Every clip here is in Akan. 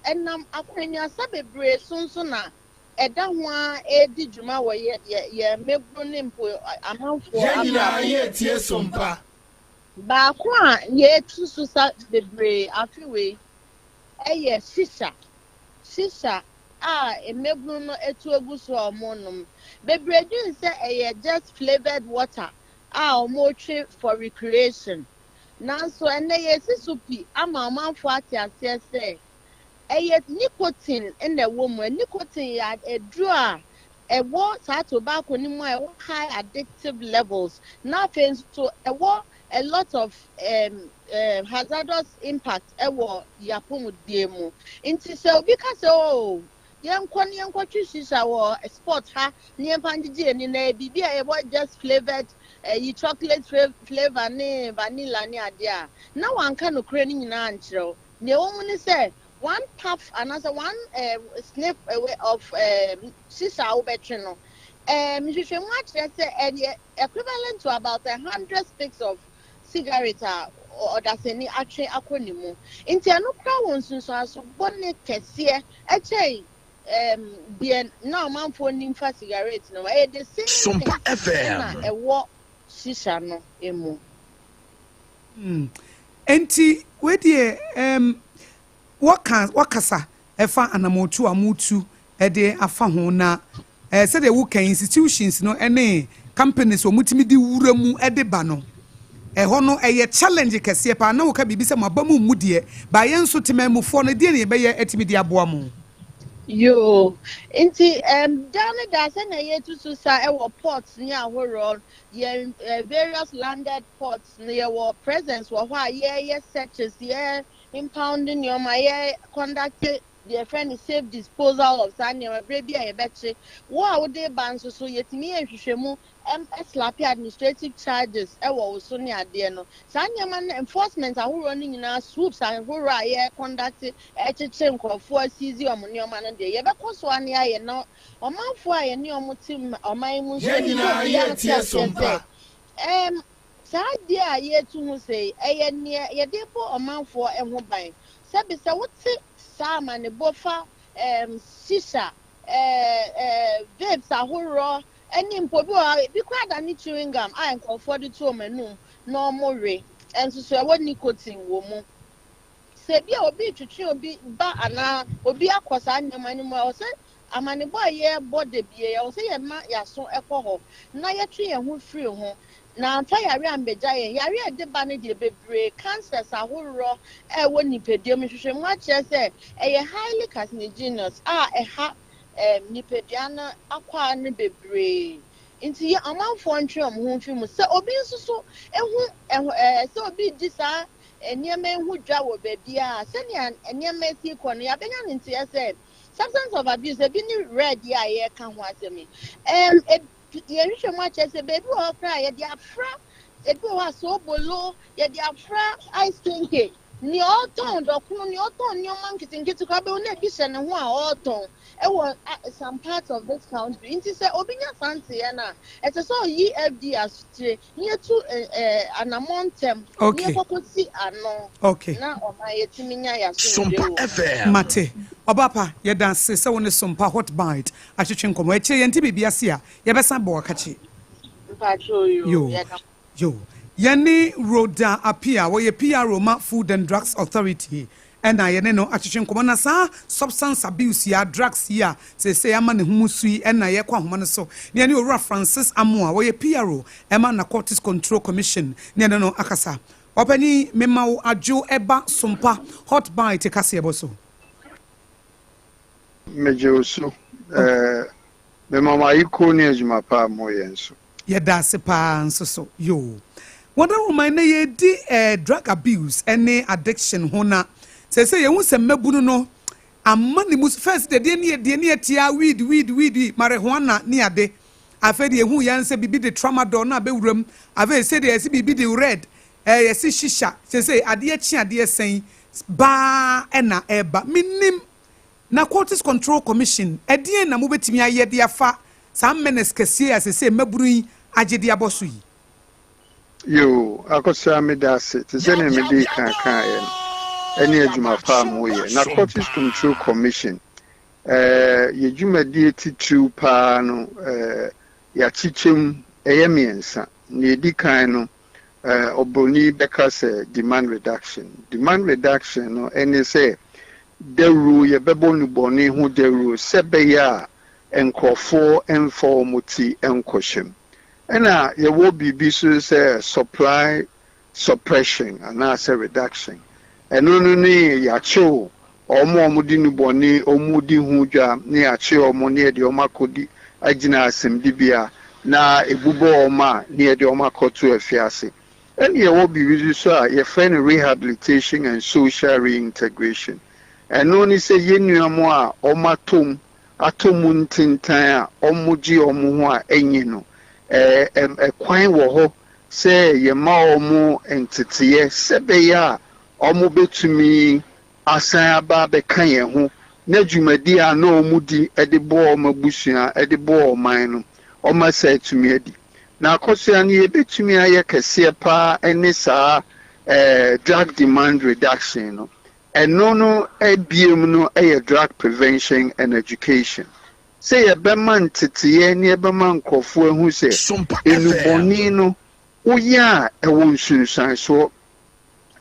Ɛnam akwannuasa bebree so nso na ɛda ho ara redi dwuma wɔ yɛ yɛ yɛn mmabunu ne mpo amanfoɔ Yɛn nyinaa abrabɔ mu. yɛretie Sompa. Baako a yɛretu so sa bebree afe wei yɛ shisha. Shisha a mmabunu no atu agu so a wɔrenom. Bebree dwen sɛ ɛyɛ just flavoured water a wɔretwe for recreation. Nanso ɛnnɛ yɛresi so pi ama ɔmanfoɔ ate aseɛ sɛ ɛyɛ nicotine na ɛwɔ mu. Nicotine yɛ aduro a ɛwɔ saa tobacco no mu a ɛwɔ high addictive levels na afei nso ɛwɔ a lot of hazardous impact ɛwɔ yɛapɔmuden mu. Nti sɛ obi ka sɛ oh yɛnkɔ ne yɛnkɔtwe shisha wɔ spot ha ne yɛmfa ngyegye yɛn ani na ɛyɛ biribi a ɛwɔ just flavoured ɛyi chocolate flavour ne vanilla ne adeɛ a, na wanka nokorɛ no nyinaa ankyerɛ wo. Nea ɛwɔ mu ne sɛ one puff anaasɛ one sniff of shisha a wobɛtwe no, nhwehwɛmu akyerɛ sɛ ɛyɛ equivalent to about 100 sticks of cigarette a ɔdasani atwe akɔ ne mu. Nti ɛno koraa wɔ nsunsuanso bɔne kɛseɛ ɛkyɛn deɛ na ɔmanfoɔ nim fa cigarette no. Ɛyɛ the same thing Sompa FM. ɛna ɛwɔ shisha no mu. Nti wedeɛ wɔka wɔkasa ɛfa anamotu a mutu ɛde afa ho na sɛdeɛ woka institutions no ɛne companies a wɔtumi de wura mu ɛde ba no, ɛhɔ no ɛyɛ challenge kɛseɛ paa. Na woka biribi sɛ mo aba mu mmu deɛ baayɛ nso temamufoɔ no deɛ ne yɛbɛyɛ ɛtumi de aboa mo? Yoo, nti da ne da sɛnea yɛtutu sa ɛwɔ ports ne ahoroɔ, yɛn various landed ports no, yɛwɔ presence wɔ hɔ a yɛyɛ searches, yɛ impound nneɛma, yɛ conduct deɛ yɛfrɛ no safe disposal of saa nneɛma. Berɛ bi a yɛbɛkye wo a wode ba nso so, yɛtumi yɛ nhwehwɛmu ɛslap administrative charges ɛwɔ wo so ne adeɛ no. Saa nneɛma no, enforcement ahoroɔ no nyinaa, swoops ahoroɔ a yɛ conduct ɛkyekyere nkurɔfoɔ, aseize ɔmo nneɛma no deɛ, yɛbɛkɔ so ane ayɛ na ɔmanfoɔ a yɛne ɔmo te ɔman mu nso Yɛn ɛsɛ sɛ nyinaa obiara te yɛretie aseɛ Sompa. sɛ saa adeɛ a yɛtu ho sɛ ɛyɛ nea yɛde bɔ ɔmanfoɔ ho ban. Sɛbi, sɛ wote saa amanebɔ fa shisha, vapes ahoroɔ ɛne mpo bi wɔ ha, ebi koraa da ne chewing gum a nkurɔfoɔ de to wɔn anum na wɔn we ɛnso so ɛwɔ nicotine wɔ mu, sɛ bi a obi twitwi obi ba anaa obi akɔ saa nneɛma no mu a, ɔsɛ amanebɔ a yɛrebɔ da bie, ɛwɔ sɛ yɛma yɛaso ɛkɔ hɔ na yɛtwe yɛn ho firi ho na amfa yare ambɛgya yɛn. Yare a ɛde ba no deɛ bebree, cancers ahoroɔ a ɛwɔ nipadua mu. Nhwehwɛmu akyerɛ sɛ ɛyɛ highly carcinogenous a ɛha nipadua no akwaa no bebree. Nti yɛ ɔmanfoɔ ntwe wɔn ho mfi mu. Sɛ obi nso so ehu ɛho sɛ obi di saa nneɛma ehu dwa wɔ baabi a, sɛnea nneɛma esi kɔ no, yɛabɛnya ne nteɛ sɛ substance of abuse ebi ne red yi a yɛreka ho asɛm yi. Yɛhwehwɛ mu akyerɛ sɛ beebi wɔ hɔ koraa yɛde afra, ebi wɔ hɔ a soobolo yɛde afra, ice kenkey, nea ɔtɔn dɔkono, nea ɔtɔn nneɛma nketenkete koraa bɛwo na ebi hyɛ ne ho a ɔretɔn ɛwɔ some parts of this country. Nti sɛ obi nya saa nteɛ no a, ɛsɛ sɛ ɔyi FDA asotire ne yɛtu anammɔ ntɛm ne yɛkɔkɔ si ano na ɔman yɛtumi nya yɛasomdwe Sompa wɔ FM. Mate. Ɔbapa, yɛda ase sɛ wo ne Sompa Hot Bite atwetwe nkɔmmɔ. Akyire yɛnte biribi ase a, yɛbɛsan bɔ wakakye. Mpatwo yo. Yo. Yɛda. Yo, yɛne Rhoda Apia, wɔyɛ PRO ma Food and Drugs Authority, ɛna yɛne no atwetwe nkɔmmɔ na saa substance abuse yi a, drugs yi a seesei ama ne ho mu so yi. Ɛna yɛkɔ ahoma no so ne yɛne Owura Francis Amoa, wɔyɛ PRO ɛma Narcotics Control Commission, ne yɛne no akasa. Ɔpani, mema wo adwo ɛba Sompa Hot Bite kaseɛbɔ so. Megye wo so. Mema mo ayiko ne adwuma pa a moyɛ nso. Yɛda ase paa nso so. Yo, wɔda roman na yɛdi drug abuse ne addiction ho na sɛ yɛhu sɛ mmabunu no ama ne mu. First deɛ ne yɛ deɛ ne yɛtia weed, weed, weed, marijuana ne ade. Afei deɛ yɛhu yɛn sɛ biribi de tramadol na abɛwura mu. Afei sɛ deɛ yɛsi biribi de red, yɛsi shisha. Sɛ adeɛ kye adeɛ sɛn baa ɛna ɛɛba menim. Narcotics Control Commission, ɛdeɛn na mobɛtumi ayɛ de afa saa menace kɛseɛ a sɛ mmabunu yi agye de abɔ so yi? Yo, Akɔsoa, meda ase. Te sɛ nea mede kan kaeɛ no, ne adwuma pa a moyɛ. Narcotics Control Commission, yɛ dwumadie titiriw paa no, yɛakyekyɛ mu, ɛyɛ mmiɛnsa. Nea ɛdi kan no, oburoni bɛka sɛ demand reduction. Demand reduction no ɛne sɛ dawuro, yɛbɛbɔ nnubɔne ho dawuro sɛ ɛbɛyɛ a nkurɔfoɔ mfa wɔn ti nkɔhyɛ mu. Ɛna yɛwɔ biribi so sɛ supply suppression anaasɛ reduction. Ɛno no ne yɛakyew wɔn a wɔde nnubɔne wɔn di ho dwa, ne yɛakye wɔn ne yɛde wɔn akɔdi agyina asɛmdibea na ebubɔ wɔn a, ne yɛde wɔn akɔto afiase. Ɛna yɛwɔ biribi nso a yɛfrɛ no rehabilitation and social reintegration. Ɛno ne sɛ yɛn nuanom a wɔn atom atɔ mu ntentan a wɔgye wɔn ho a ɛnyɛ no, ɛkwan wɔ hɔ sɛ yɛma wɔn nteteeɛ sɛ ɛbɛyɛ a wɔbɛtumi asan aba abɛka yɛn ho na dwumadi a na wɔn di de boa wɔn abusua, de boa ɔman no, wɔn asa atumi adi. Na akɔsoa no, yɛbɛtumi ayɛ kɛseɛ paa ne saa drug demand reduction no. Ɛno no ebiem no yɛ drug prevention and education, sɛ yɛbɛma nteteeɛ ne yɛbɛma nkurɔfoɔ ahu sɛ nnubɔne no woyɛ a, ɛwɔ nsunsuansoɔ.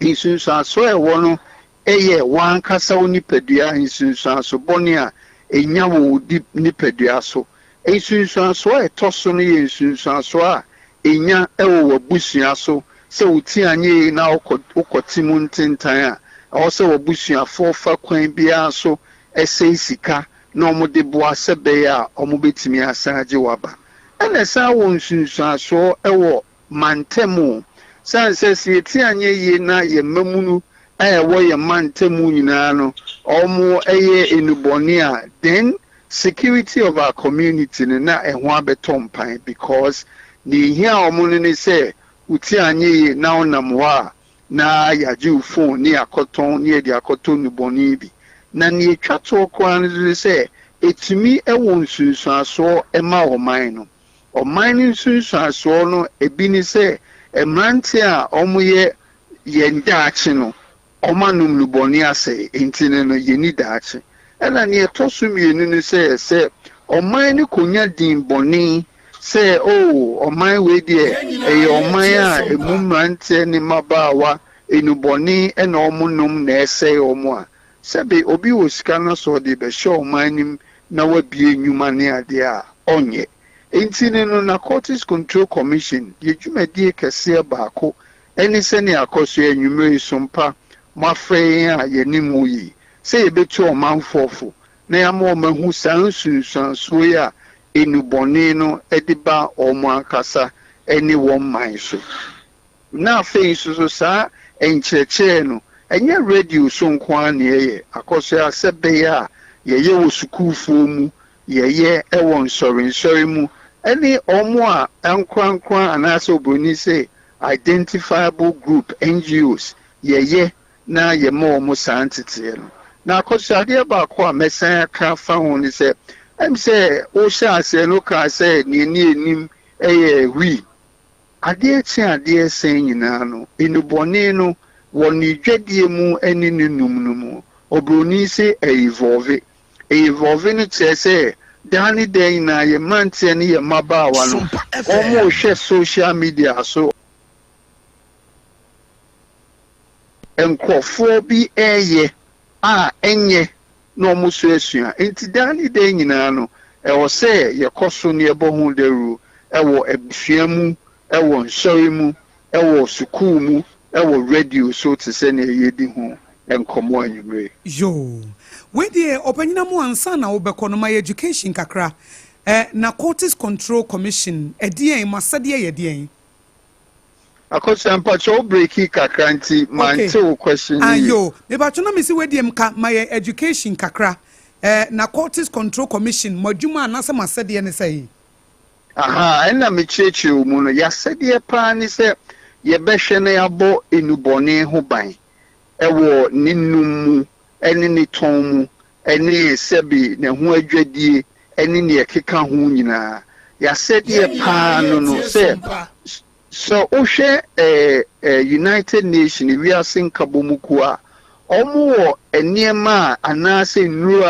Nsunsuansoɔ a ɛwɔ no yɛ w'ankasa wo nipadua, nsunsuanso bɔne a ɛnya wɔ wo nipadua so. Nsunsuansoɔ a ɛtɔ so no yɛ nsunsuansoɔ a ɛnya wɔ w'abusua so, sɛ wo ti anyɛ yie na wokɔte mu ntentan a, ɛwɔ sɛ w'abusuafoɔ fa kwan biara so ɛsɛe sika na wɔde boa sɛ bɛyɛ a wɔbɛtumi asan agye w'aba. Ɛna ɛsan wɔ nsunsuansoɔ wɔ mantam, sane sɛ yɛti anyɛ yie na yɛ mmamunu a ɛwɔ yɛn mantam nyinaa no wɔn yɛ nnubɔne a, then security of our community no na ɛho abɛtɔ mpan, because nea ehia wɔn no ne sɛ wo ti anyɛ yie na wonam hɔ a, na yɛagye wo phone ne yɛakɔtɔn ne yɛde akɔtɔ nnubɔne bi. Na nea etwa toɔ koraa no ne sɛ etumi wɔ nsunsuansoɔ ma ɔman no. Ɔman no nsunsuansoɔ no ebi ne sɛ mmeranteɛ a wɔyɛ yɛn daakye no, wɔn anom nnubɔne asɛe, nti no yɛni daakye. Ɛna nea ɛtɔ so mmienu no sɛ ɔman no konya din bɔne sɛ, o, ɔman wei deɛ, ɛyɛ ɔman a emu mmeranteɛ ne mmabaawa nnubɔne ɛna wɔn nom na ɛsɛe wɔn a, sɛbe obi wɔ sika no so ɔde bɛhyɛ ɔman nim na wabie nnwuma ne adeɛ a, ɔnyɛ. Nti no Narcotics Control Commission, yɛ dwumadie kɛseɛ baako ɛne sɛnea akɔ so anwummerɛ yi so mpa moafrɛ yɛn a yɛne mu yi sɛ yɛbɛtu ɔmanfoɔ fo na yɛama wɔn ahu saa nsunsuansoɔ yi a nnubɔne no de ba wɔn ankasa ne wɔn man so. Na afei nso so saa nkyerɛkyerɛ no, ɛnyɛ radio so nko ara na ɛyɛ akɔso a, sɛ bɛyɛ a yɛyɛ wɔ sukuufoɔ mu, yɛyɛ wɔ nsɔrensɔre mu, ɛne wɔn a ankorankora anaasɛ oburoni sɛ identifiable group, NGOs, yɛyɛ na yɛma wɔn saa nteteɛ no. Na akɔso adeɛ baako a mɛsan aka afa ho ne sɛ sɛ wohyɛ aseɛ no kaa sɛ nea ni anim yɛ wii adeɛ kye adeɛ sɛn nyinaa no, nnubɔne no wɔ ne dwadie mu ne ne num no mu, oburoni sɛ ɛevolve. Evolve no kyerɛ sɛ daa ne daa nyinaa yɛ mmeranteɛ ne yɛ mmabaawa no, wɔn rehwɛ social media so, nkurɔfoɔ bi ɛreyɛ a ɛnyɛ na wɔn nso asua. Nti daa ne daa nyinaa no, ɛwɔ sɛ yɛkɔ so ne yɛbɔ ho dawuro ɛwɔ abusua mu, ɛwɔ nsɔre mu, ɛwɔ sukuu mu, ɛwɔ radio so, te sɛ nea yɛdi ho nkɔmmɔ anwummere. Yoo, wei deɛ, ɔpanyina mu, ansa na wobɛkɔ no, ma yɛ education kakra. Narcotics Control Commission, ɛdeɛn mo asɛdeɛ yɛ deɛn? Akɔsua, mpakyɛ, wo break kakra nti mante wo question no yie. Ayo, mepatwo, na mesi wei deɛ mka ma yɛ education kakra. Narcotics Control Commission, mo adwuma anaasɛ mo asɛdeɛ ne sɛ? Aha, ɛna mekyerɛkyerɛ wo mu no, yɛasɛdeɛ paa ne sɛ yɛbɛhwɛ na yɛabɔ nnubɔne ho ban ɛwɔ ne num mu ɛne ne tɔn mu ɛne sɛbi ne ho adwadie ɛne nea ɛkeka ho nyinaa. Yɛasɛdeɛ paa no sɛ wohwɛ United Nation, wiase nkabɔmu kuo a Wɔwɔ nneɛma a anaasɛ nnuro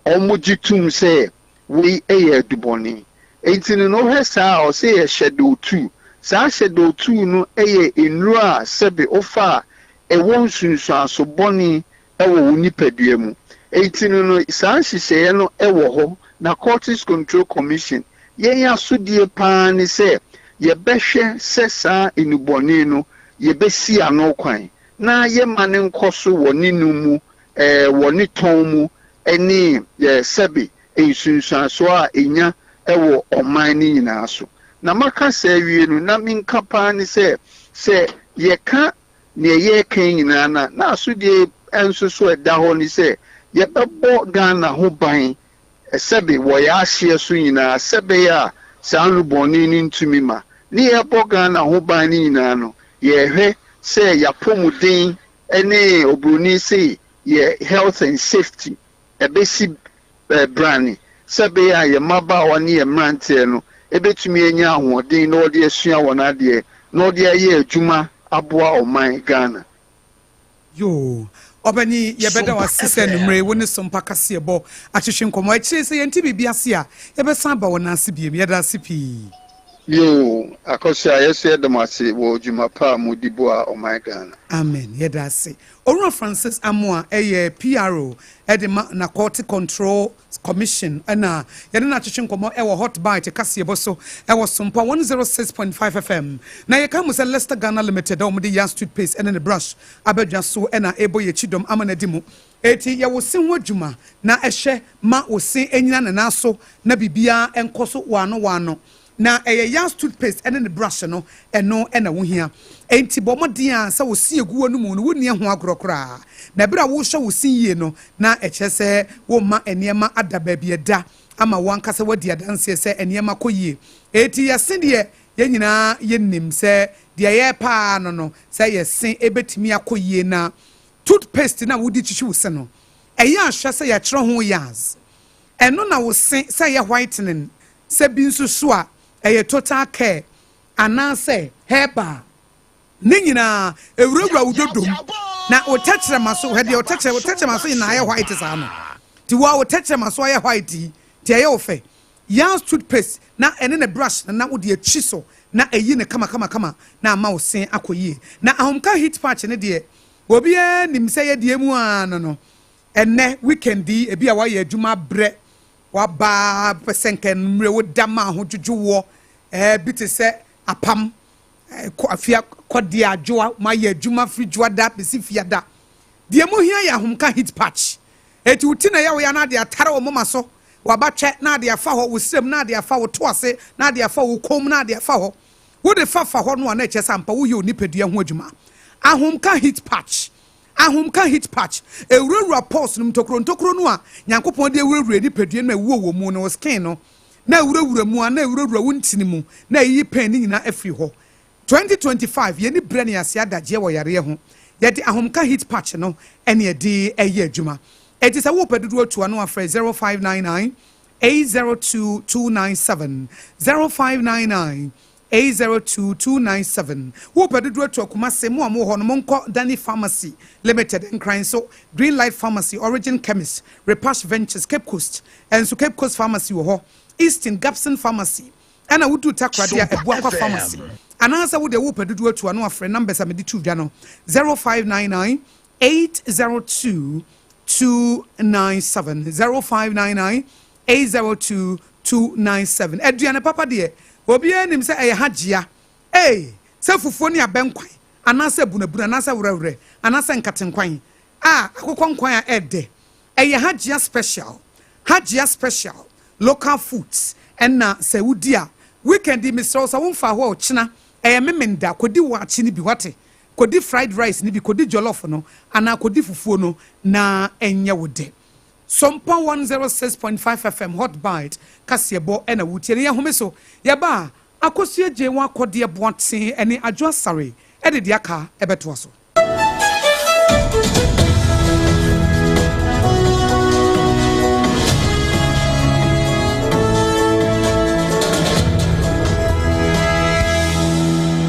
a wɔgye tom sɛ wei yɛ adubɔne. Enti no na wohwɛ saa a, ɔse yɛ schedule 2. Saa schedule 2 no yɛ nnuro a sɛbe wofa a ɛwɔ nsunsuanso bɔne wɔ wo nipadua mu. Enti no no saa nhyehyɛeɛ no wɔ hɔ. Narcotics Control Commission, yɛn asodie pa ara ne sɛ yɛbɛhwɛ sɛ saa nnubɔne no yɛbɛsi ano kwan na yɛmma no nkɔ so wɔ ne nom mu, wɔ ne tɔn mu ne sɛbe nsunsuansoɔ a ɛnya wɔ ɔman no nyinaa so. Na maka saa awie no, na menka pa ara ne sɛ, sɛ yɛka deɛ yɛreka yi nyinaa no a, na asodie nso so ɛda hɔ ne sɛ yɛbɛbɔ Ghana ho ban sɛbe wɔ yɛn ahyeɛ so nyinaa sɛbɛyɛ a saa nnubɔne no ntumi ma. Ne yɛrebɔ Ghana ho ban no nyinaa no, yɛrehwɛ sɛ yɛapɔmuden ne oburoni se yɛ health and safety ɛbɛsi brane sɛ ɛbɛyɛ a yɛn mmabaawa ne yɛn mmeranteɛ no bɛtumi anya ahoɔden na wɔde asua wɔn adeɛ na wɔde ayɛ adwuma aboa ɔman Ghana. Yoo, ɔpanyin, yɛbɛda wo ase sɛ anwummere yi wo ne Sompa Kaseɛbɔ atwetwe nkɔmmɔ. Akyire yi sɛ yɛnte biribi ase a, yɛbɛsan aba wo nan ase bio. Yɛda ase pii. Yoo, Akosua, yɛso yɛda mo ase wɔ dwuma pa a modi boa ɔman Ghana. Amen, yɛda ase. Owura Francis Amoah yɛ PRO de ma Narcotic Control Commission na yɛne no atwetwe nkɔmmɔ wɔ Hot Bite kaseɛbɔ so wɔ Sompa 106.5 FM. Na yɛka mu sɛ Leicester Ghana Limited a wɔde Yas Toothpaste ne ne brush aba dwa so na ɛrebɔ yɛn akyi dɔm ama no adi mu. Enti yɛ wo se ho adwuma na hwɛ ma wo se nnyina ne nan so na biribiara nkɔ so waano waano. Na ɛyɛ Yas toothpaste ne ne brush no, ɛno na wohia. Enti bɔ mmɔden ara sɛ wo se egu w'anomu no, wunni ho agorɔ koraa. Na bere a worehwɛ wo se yie no, na ɛkyerɛ sɛ worema nneɛma ada baabi a ɛda ama wo ankasa woadi adanseɛ sɛ nneɛma kɔ yie. Enti yɛn se deɛ, yɛn nyinaa yɛnim sɛ deɛ ɛyɛ pa ara no no, sɛ yɛn se bɛtumi akɔ yie na toothpaste no a wode twitwi wo se no, ɛyɛ a hwɛ sɛ yɛatwerɛ ho Yas. Ɛno na wo se sɛ ɛyɛ whitening Sɛ bi nso so a, ɛyɛ total care anaasɛ herbal. Ne nyinaa, ɛwurawura wo dodom na wo tɛkyerɛma so. Hwɛ deɛ wo tɛkyerɛ, wo tɛkyerɛma so nyinaa ayɛ white saa no. Nti wo a wo tɛkyerɛma so ayɛ white yi, nti ɛyɛ wo fɛ. Yams toothpaste na ɛne ne brush no na wode atwi so na ayi no kamakamakama na ama wo se akɔ yie. Na ahomka heat patch no deɛ, obiara nim sɛ yɛ deɛ mu ara no no. Ɛnnɛ weekend yi, ebi a woayɛ adwuma abrɛ, W'aba pɛ sɛ nka anwummerɛ woda ma ahodwodwo woɔ ɛɛ bi te sɛ apam ɛɛ kɔ afia kɔdeɛ adwoa moayɛ adwuma firi dwoada bɛsi fiada deɛ mohia yɛ ahomka heat patch eti wo ti na ɛyɛ wo ya na ade atare wo moma so w'abatwɛ na ade afa hɔ wo srem na ade afa wo to ase na ade afa wo kɔn mu na ade afa hɔ wode fa fa hɔ no a na ɛkyerɛ sɛ ampa woyɛ onipadua ho adwuma ahomka heat patch Ahomka heat patch, Ewurawura pores no mu, ntokuro ntokuro no a Nyankopɔn de awurawura yɛn nipadua no mu a ɛwuo wɔ mu no, wo skin no, na awurawura mu a na awurawura wo ntini mu na ayiyi pain no nyinaa afiri hɔ. 2025, Yɛnni berɛ na yɛase adagyeɛ wɔ yareɛ ho. Yɛde ahomka heat patch no na yɛde yɛ adwuma. Enti sɛ worepɛ dodoɔ atu a na wafrɛ 0599 802 297, 0599 802297 Wopɛ dodoɔ atu a Kumasi mo a mowɔ hɔ no monkɔ Danny Pharmacy Limited, Nkran nso Green Light Pharmacy, Origin Chemist, Repash Ventures, Cape Coast nso Cape Coast Pharmacy wɔ hɔ, Easton Gabson Pharmacy, ɛna woduru Takoradi a Abuakwa Pharmacy. Anaasɛ wo deɛ wopɛ dodoɔ atu a na wafrɛ numbers a mede too dwa no 0599 802 297 0599 802 297 Aduane papa deɛ obiara nim sɛ ɛyɛ hagyea ee sɛ fufuo ne abɛnkwan anaasɛ abunabunu anaasɛ werɛwerɛ anaasɛ nkatenkwan a akokɔ nkwan a ɛdɛ ɛyɛ hagyea special hagyea special local foods ɛna sɛ wodi a weekend yi mesrɛ wo sɛ womfaa hɔ a ɔkyena ɛyɛ memenda kɔdi waakye no bi wate Kɔdi fried rice no bi, kɔdi jollof no, anaa kɔdi fufuo no na ɛnyɛ wo dɛ. Sompa 106.5 FM Hot Bite kaseɛbɔ na woretie no. Yɛhome so, yɛba a, Akosua Gyei wɔn akɔdeɛ Boateng ne Adwo Asare de deɛ aka bɛtoa so.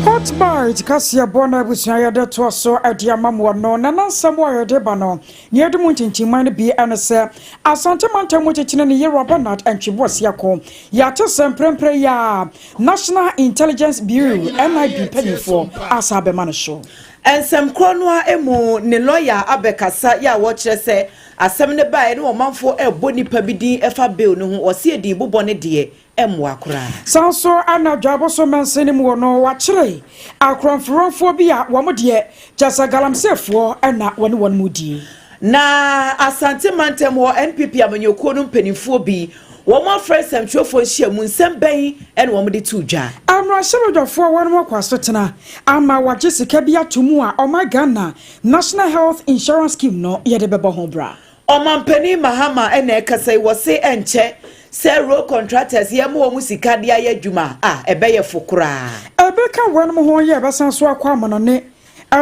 Hot Bite. Alright, kaseɛbɔ no abusua yɛde toa so de ama mo no, na nansɛm a yɛde ba no, nea yɛde mu ntintimman no bi ne sɛ Asante mantam mu kyekyene ne Yewura Bernard Antwi Boasiako yɛate sɛ mprempren yi a National Intelligence Bureau, NIB, mpanyimfoɔ asa abɛma no so. Nsɛm korɔ no ara mu ne lɔya abɛkasa yɛ a wɔkyerɛ sɛ asɛm no baeɛ ne ɔmanfoɔ ɛrebɔ nipa bi din ɛfa bail no ho, wɔse edin bobɔ no deɛ ɛmmoa koraa. Saa nso na Dwaboso mansin no mu wɔ no, wɔakyere akorɔmforonfoɔ bi a wɔn deɛ kyerɛ sɛ galamseyfoɔ na wɔne wɔn mu die. Na Asante mantam hɔ NPP amanyɔkuo no mpanimfoɔ bi wɔn afrɛ nsɛmtwerɛfoɔ nhyiamu, nsɛm bɛn na wɔn de too dwa? Mmarahyɛbadwafoɔ a wɔn akɔ asetena ama wɔagye sika bi ato mu a ɔman Ghana National Health Insurance Scheme no yɛde bɛbɔ ho bra. Ɔmanpanin Mahama na ɛkasa yi, wɔse ɛnkyɛ sɛ road contractors yɛma wɔn sika de ayɛ adwuma a, ɛbɛyɛ fo koraa. Ɛbɛka wɔnom ho yɛ ɛbɛsan so akɔ amanɔne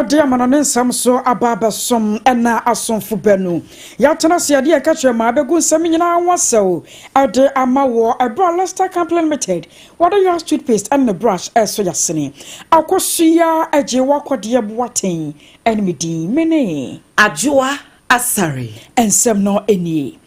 de amanɔne nsɛm so aba abɛsom ɛna asomfo baanu. Yɛatena ase yɛde yɛn kɛtrɛma abɛgu nsɛm nyinaa ho asɛw de ama wɔ ɛberɛ a Lester Company Limited wɔde Yas toothpaste ne ne brush ɛresɔ yɛasene. Akosua agye w'akɔdeɛ Boateng ne me din mene. Adwoa Asare. Nsɛm no nie.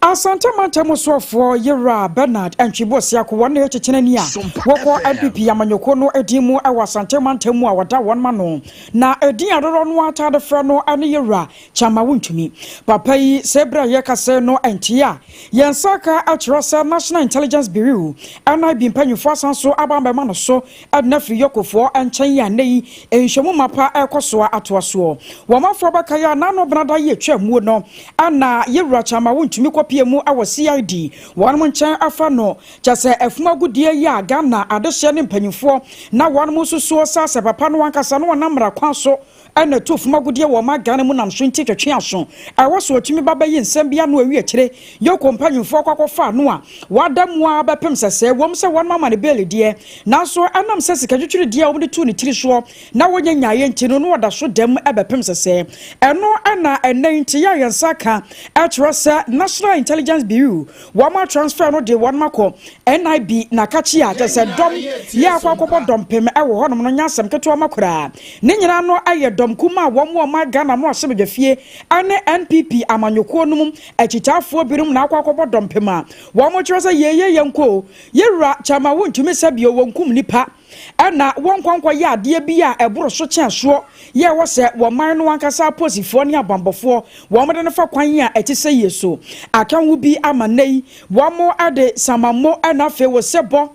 Asante mantam soɔfoɔ Yewura Bernard Antwi Boasiako wɔn na ɛyɛ kyekyereni a wɔkɔ NPP amanyɔkuo no din mu wɔ Asante mantam mu a wɔda wɔn ano. Na edin a dodoɔ no ara taa de frɛ no ne Yewura Kyama Wontumi. Papa yi sɛ berɛ a yɛrekasa yi no nteɛ a yɛn nsa aka akyerɛ sɛ National Intelligence Bureau, NIB, mpanyinfoɔ asan so aba abɛma no so de no afiri Yɔkofoɔ nkyɛn yi a nnɛ yi nhwɛmu mapa rekɔ so a atoa soɔ. Wɔ ɔmanfoɔ abakaeɛ a n'ano benada yi atwa muo no na Yewura Kyama wontumi kɔpie mu wɔ CID wɔnom nkyɛn afa no kyɛsɛ afum agodie yi a Ghana adehyeɛ ne mpanyinfoɔ na wɔnom susuo sɛ asɛ papa no ankasa no ɔnam mmara kwan so na ɛtu fam agudeɛ wɔ ɔman Ghana mu nam so nti twetwe aso a ɛwɔ so ɔtumi ba bɛyi nsɛm bi ano awi akyire Yoko mpanyinfoɔ kɔ akɔfa ano a wada mu ara bɛpem sɛsɛɛ ɛwom sɛ wɔnom ama no bail deɛ nanso ɛnam sɛ sika twitwirideɛ a wɔde too ne tiri soɔ na wɔnya nyaeɛ nti no na ɔda so da mu bɛpem sɛsɛɛ ɛno na ɛnnɛ yi nti yɛ a yɛn nsa aka ɛkyerɛ sɛ National Intelligence Bureau Wɔn a transfer no de wɔn akɔ NIB na kakye a kyerɛ sɛ dɔm yɛ akɔ akɔbɔ dɔmpem wɔ hɔnom no nyɛ asɛm ketewa ma koraa. Ne nyinaa no yɛ dɔm kumaa a wɔn wɔ ɔman Ghana mmarahyɛbadwafie ne NPP amanyɔkuo no mu akyitaafoɔ binom na akɔ akɔbɔ dɔmpem a wɔn kyerɛ sɛ yei yɛ yɛnkɔ o, yɛwura Kyama wontumi sɛ bio wɔnkum nipa. Ɛna wɔnkɔ nkɔyɛ adeɛ bi a ɛboro so kyɛn soɔ yɛ ɛwɔ sɛ wɔ man no ankasa aposifoɔ ne abanbɔfoɔ wɔn de no fa kwan a ɛte sɛ yie so. Aka ho bi ama nnɛ yi wɔn de samammo ɛna afei wɔ sɛ bɔ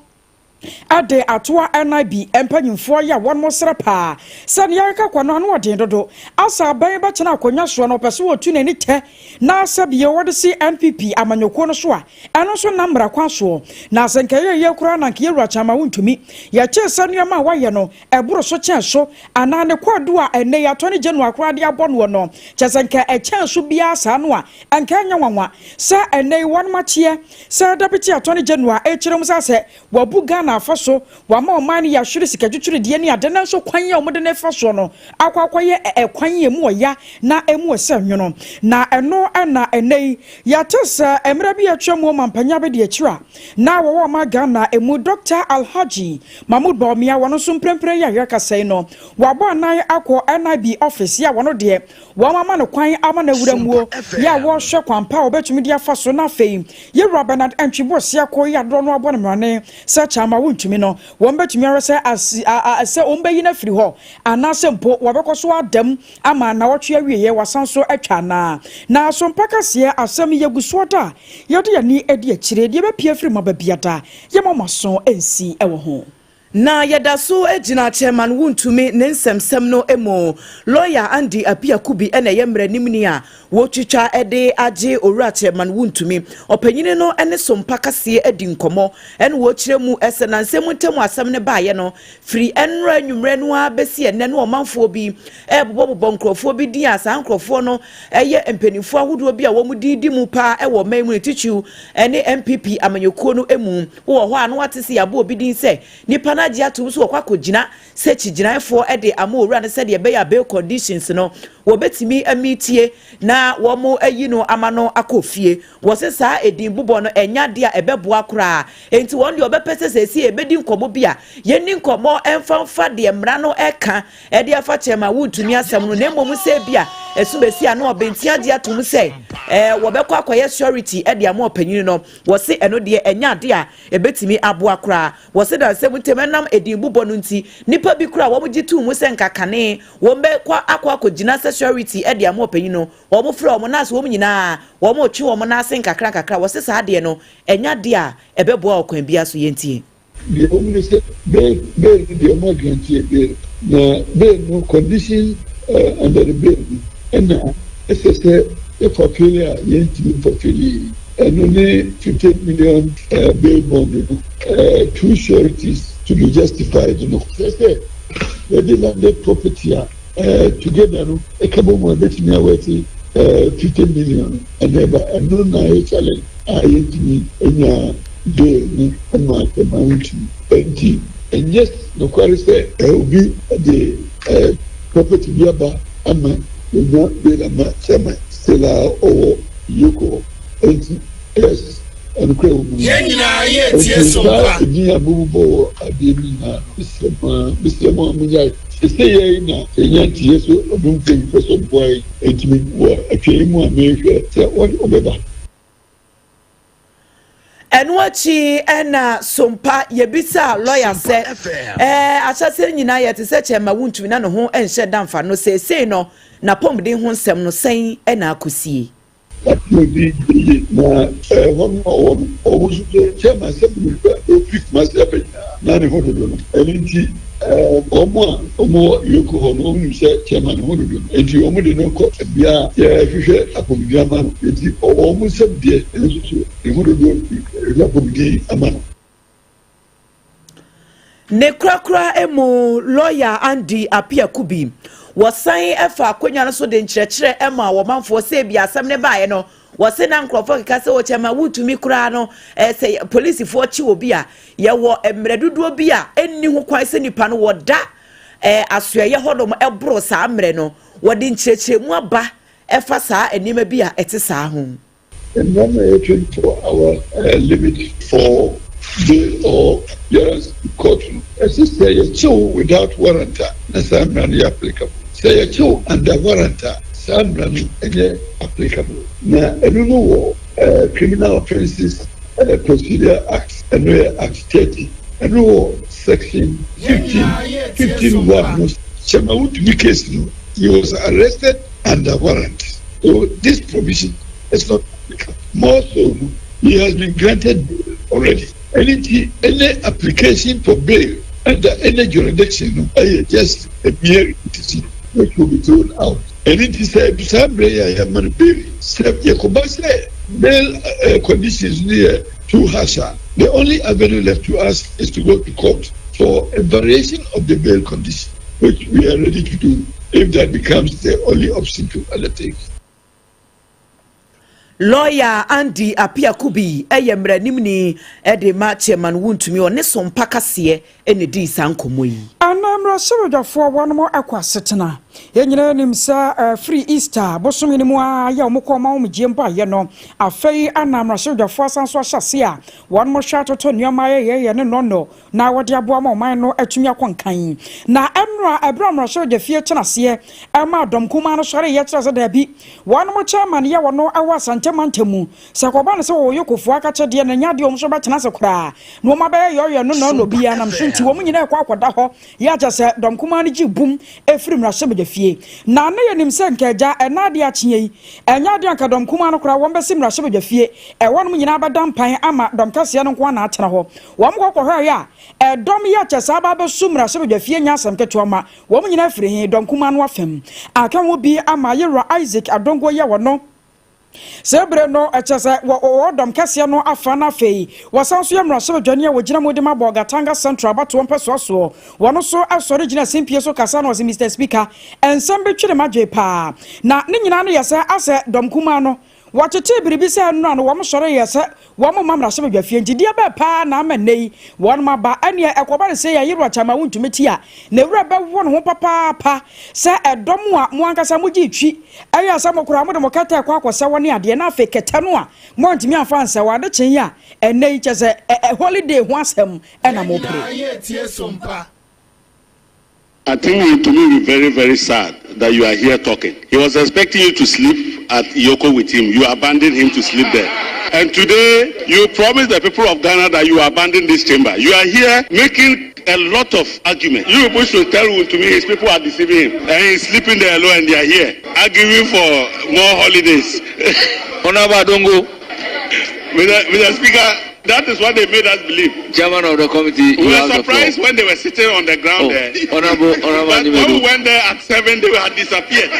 de atoa NIB mpanyinfoɔ yɛ a wɔn srɛ paa sɛ nea ɛkeka kɔ no ano ɔden dodo asa aban bɛtena akonnwa soɔ no ɔpɛ sɛ wɔtu n'ani tɛ na sɛ bio wɔde si NPP amanyɔkuo no so a Ɛno nso nam mmara kwan soɔ. Na sɛ nka ɛyɛ yie koraa na anka yɛn Wura Kyama wontumi. Yɛtee sɛ nneɛma a wayɛ no, ɛboro so kyɛn so, anaa ne kwaadu a ɛnnɛ yi Attorney General koraa de abɔ noɔ no, kyerɛ sɛ nka ɛkyɛn so biara saa no a, anka ɛnyɛ nwanwa sɛ ɛnnɛ yi wɔnom akyeɛ sɛ Deputy Attorney General rekyerɛ mu sɛ asɛ wabu Ghana afa so, wama ɔman no yɛahwere sika twitwirideɛ ne ade, nanso kwan a wɔde no refa soɔ no akɔ akɔyɛ ɛkwan a ɛmu ɔya na ɛmu ɔsɛ nwono. Na ɛno na ɛnnɛ yi yɛate sɛ mmerɛ bi a atwa mu ɔmampanyin abadiakyire a na wɔwɔ ɔman Ghana ɛmu Dɔkta Alhaji Mahmood Bawumia wɔno nso mprempren yi a yɛrekasa yi no wabɔ anan akɔ NIB office yi a wɔno deɛ Wɔama no kwan ama no awura muo yɛ a wɔrehwɛ kwan pa a wɔbɛtumi de afa so na afei Yɛwura Bernard Antwi Boasiako yi adorɔ no abɔ no mmrane sɛ kyɛ ama wontumi no wɔbɛtumi ahwɛ sɛ asi a a sɛ wɔbɛyi no afiri hɔ anaasɛ mpo wɔbɛkɔ so ada mu ama nnawɔtwe awieɛ wasan so atwa anaa. Na Asompa kaseɛ asɛm yi yɛgu soɔ da a yɛde yɛn ani adi akyire deɛ ɛbɛpue afiri mu aba biada yɛma mo aso nsi wɔ ho. Na yɛda so gyina Chairman Wontumi ne nsɛmsɛm no mu. Lɔya Andy Appiah Kubi na ɛyɛ mmaranimni a wɔretwitwa de agye Owura Chairman Wontumi. Ɔpanyini no ne Sompa Kaseɛ adi nkɔmmɔ na wɔrekyerɛ mu sɛ nansa mu ntam asɛm no baeɛ no, firi ɛnnora anwummerɛ no ara bɛsi ɛnnɛ no ɔmanfoɔ bi rebobɔbobɔ nkurɔfoɔ bi din a saa nkurɔfoɔ no yɛ mpanimfoɔ ahodoɔ bi a wɔn din di mu paa wɔ ɔman mu ne titiriw ne NPP amanyɔkuo no mu. Wowɔ hɔ a na woate sɛ yɛabɔ obi din sɛ nipa no agye atom so wɔkɔ akɔgyina sɛ kyigyinaefoɔ de ama owura no sɛdeɛ ɛbɛyɛ a bail conditions no wɔbɛtumi amitie na wɔn ayi no ama no akɔ fie. Wɔsɛ saa edin bobɔ no ɛnya adeɛ a ɛbɛboa koraa, nti wɔn deɛ ɔbɛpɛ sɛ sɛsi ebɛdi nkɔmɔ bi a yɛni nkɔmɔ ɛmfamfa deɛ mmara no ɛka ɛde afa Chairman Wontumi asɛm no, na mmom sɛ bi a ɛso bɛsi ano ɔbɛnti agye atom sɛ wɔbɛkɔ akɔyɛ surety ɛde ama ɔpanyin no. Wɔsi ɛno deɛ ɛnya adeɛ a ɛbɛtumi aboa koraa. Wɔsi da nsɛm ntɛm ɛnam edin bobɔ no nti nipa bi koraa wɔn gye tum mu sɛ nkakane wɔn bɛkɔ akɔgyina sɛ surety ɛde ama ɔpanyin no, wɔn frɛ wɔn naase, wɔn nyinaa wɔn retwe wɔn naase nkakra nkakra. Wɔsi saa adeɛ no ɛnya adeɛ a ɛbɛboa ɔkwan bi so. Yɛntie. Deɛ wɔn ni sɛ bail no deɛ, wɔn agrant bail, na bail no condition under the bail no ɛna ɛsɛ sɛ yɛ fulfil a yɛntumi fulfil yi. Ɛno ne 50 million bail bond no, two sureties to be justified no, sɛ yɛde landed property a together no ɛka bɔ mu a ɛbɛtumi awɔte 50 million ɛna ɛba. Ɛno na yɛ challenge a yɛntumi anya bail no ɛma ɛma ntumi. Nti ɛnyɛ nokware sɛ obi de property bi aba ama yɛnya bail ama chairman still a ɔwɔ EOCO. Nti yes, ɛnukura wɔ mu. Yɛn nyinaa yɛ tie. Nti so saa mpa. Edin a bobobɔ wɔ adeɛ no nyinaa no, mesrɛ mo a, mesrɛ mo a monyae. Sese yɛ na yɛnya ntiɛ so ɔdom mpanyinfoɔ sɛ ɔboa yi, ntumi wɔ atwa mu a mehwɛ sɛ wɔde ɔbɛba. Ɛno akyi ɛna sompa yɛbisa lɔya sɛ ahyɛseɛ nyinaa yɛte sɛ Chairman Wontumi na ne ho nhyɛ damfa no, seesei no n'apɔmuden ho nsɛm no sɛn ɛna akɔsie? Ɔdi yie na ɛhɔ no ɔwɔ no ɔwɔ nso so chairman sɛ nipa ofiri Kumasi aba nyinaa na ne ho dodo no. Ɛno nti wɔn a wɔwɔ EOCO hɔ no, wɔn nim sɛ chairman ne ho dodo no, nti wɔn de no kɔ bea yɛhwehwɛ apɔmuden ama no. Nti ɔwɔ wɔn nsam deɛ, ɛno nso so ne ho dodo, hwehwɛ apɔmuden ama no. Ne korakora mu, lɔya Andy Appiah-Kubi wɔsan fa akonnwa no so de nkyerɛkyerɛ ma wɔmanfoɔ sɛ ebi asɛm ne baeɛ no, wɔse na nkurɔfoɔ keka sɛ wɔkyɛ ma Wontumi koraa no, sɛ polisifoɔ kye obi a, yɛwɔ mmerɛ dodoɔ bi a ɛnni ho kwan sɛ nipa no wɔda asoɛyɛ hɔnom ɛboro saa mmerɛ no. Wɔde nkyerɛkyerɛmu aba ɛfa saa nneɛma bi a ɛte saa ho. Mmara no yɛ 24 hour limit for bail or appearance in court no, ɛsɛ sɛ yɛkyew without warrant a, na saa mmara no yɛ applicable. Sɛ yɛkyew under warrant a, saa mmara no ɛnyɛ applicable. Na ɛno no wɔ Criminal Offences Procedure Act, ɛno yɛ Act 30, ɛno wɔ section 15 15(1) no. Chairman Wontumi case no, he was arrested under warrant, so this provision is not applicable. More so no, he has been granted bail already. Ɛne nti any application for bail under any jurisdiction no ɛyɛ just a mere repetition which will be thrown out. Ɛne nti sɛ saa mmerɛ yi a yɛma no bail, sɛ yɛkɔba sɛ bail conditions no yɛ too harsh a, the only avenue left to us is to go to court for a variation of the bail condition, which we are ready to do if that becomes the only option to undertake. Lawyer Andy Appiah-Kubi ɛyɛ mmaranimni ɛde ma Chairman Wontumi, ɔne Sompa kaseɛ ɛna di saa nkɔmmɔ yi. Ana mmarahyɛbadwafoɔ wɔnom ɛkɔ asetena, yɛn nyinaa nim sɛ firi Easter bosome no mu a yɛ wɔn kɔ ɔma wɔn gye mpo ayɛ no, afei ana mmarahyɛbadwafoɔ asan so ahyɛ ase a wɔn hwɛ atoto nneɛma ayɛyɛyɛ ne nɔnɔ na wɔde aboa ma ɔman no atumi akɔ nkan. Na ɛnora ɛberɛ a mmarahyɛbadwa fie tena aseɛ ɛma dɔm kumaa no sɔre yɛ kyerɛ sɛ daabi, wɔn chairman yɛ wɔn ɛwɔ Asante mantam, sɛ kɔba no sɛ wɔwɔ yɔkofoɔ akakyɛdeɛ na nya adeɛ wɔn nso bɛtena ase koraa na wɔn abɛyɛ yɔyɔ no na obiara nam so, nti wɔn nyinaa ɛkɔ akɔda hɔ yɛ akyɛ sɛ dɔm kumaa no gye bum efiri mmarahyɛbadwa fie. Na ne yɛnim sɛ nkɛgya ɛna adeɛ akyeɛ yi, ɛnyɛ adeɛ anka dɔm kumaa no koraa wɔn bɛsi mmarahyɛbadwa fie ɛwɔ nom nyinaa bɛda mpan ama dɔm kɛseɛ no nko ana atena hɔ. Wɔn kɔ kɔhwɛ yɛ a ɛdɔm yɛ akyɛ saa ba bɛsu mmarahyɛbadwa fie nya asɛm ketewa ma wɔn nyinaa firi he dɔm kumaa no afam aka ho bi ama yɛwura Isaac Adongo yɛ wɔ no sɛ ebere no ɛkyɛ sɛ wɔwɔ dɔm kɛseɛ no afa. No afei wɔsan so yɛ mmarahyɛbadwani a wɔgyina mu de ma Bolgatanga Central abatoɔ mpɛsoa soɔ, wɔno nso asɔre gyina simpie so kasa na ɔsɛ, "Mr Speaker, ɛnsɛm bi twere m'adwe paa na ne nyinaa no yɛ sɛ asɛ dɔm kumaa no Wɔtetee biribi sɛ nnora no wɔn sɔre yɛ sɛ wɔn mma mmarahyɛbadwafie nti deɛ bɛɛ paa na ama nnɛ yi wɔn aba. Ɛneɛ ɛkɔba no sei a Yerua Kyama wontumi te a ne werɛ bɛho ne ho papaapa sɛ ɛdɔm a mo ankasa mogyee twi ɛyɛ sɛ mo koraa mode mo kɛtɛ kɔ akɔsɛ wɔ ne adeɛ na afei kɛtɛ no a moantumi amfa ansɛ wɔ ade kyee a ɛnnɛ yi kyɛ sɛ ɛ holiday ho asɛm ɛna Yɛn mopere. nyinaa yɛretie Sompa. I think Wontumi will be very, very sad that you are here talking. He was expecting you to sleep at EOCO with him. You abandoned him to sleep there. And today, you promised the people of Ghana that you abandoned this chamber. You are here making a lot of argument. You people should tell Wontumi his people are deceiving him. And he's sleeping there alone and they are here arguing for more holidays. Honorable Adongo. Mr. Speaker, that is what they made us believe. Chairman of the committee, We were surprised the when they were sitting on the ground there. Honorable, Honorable But when we went there at 7, they had disappeared.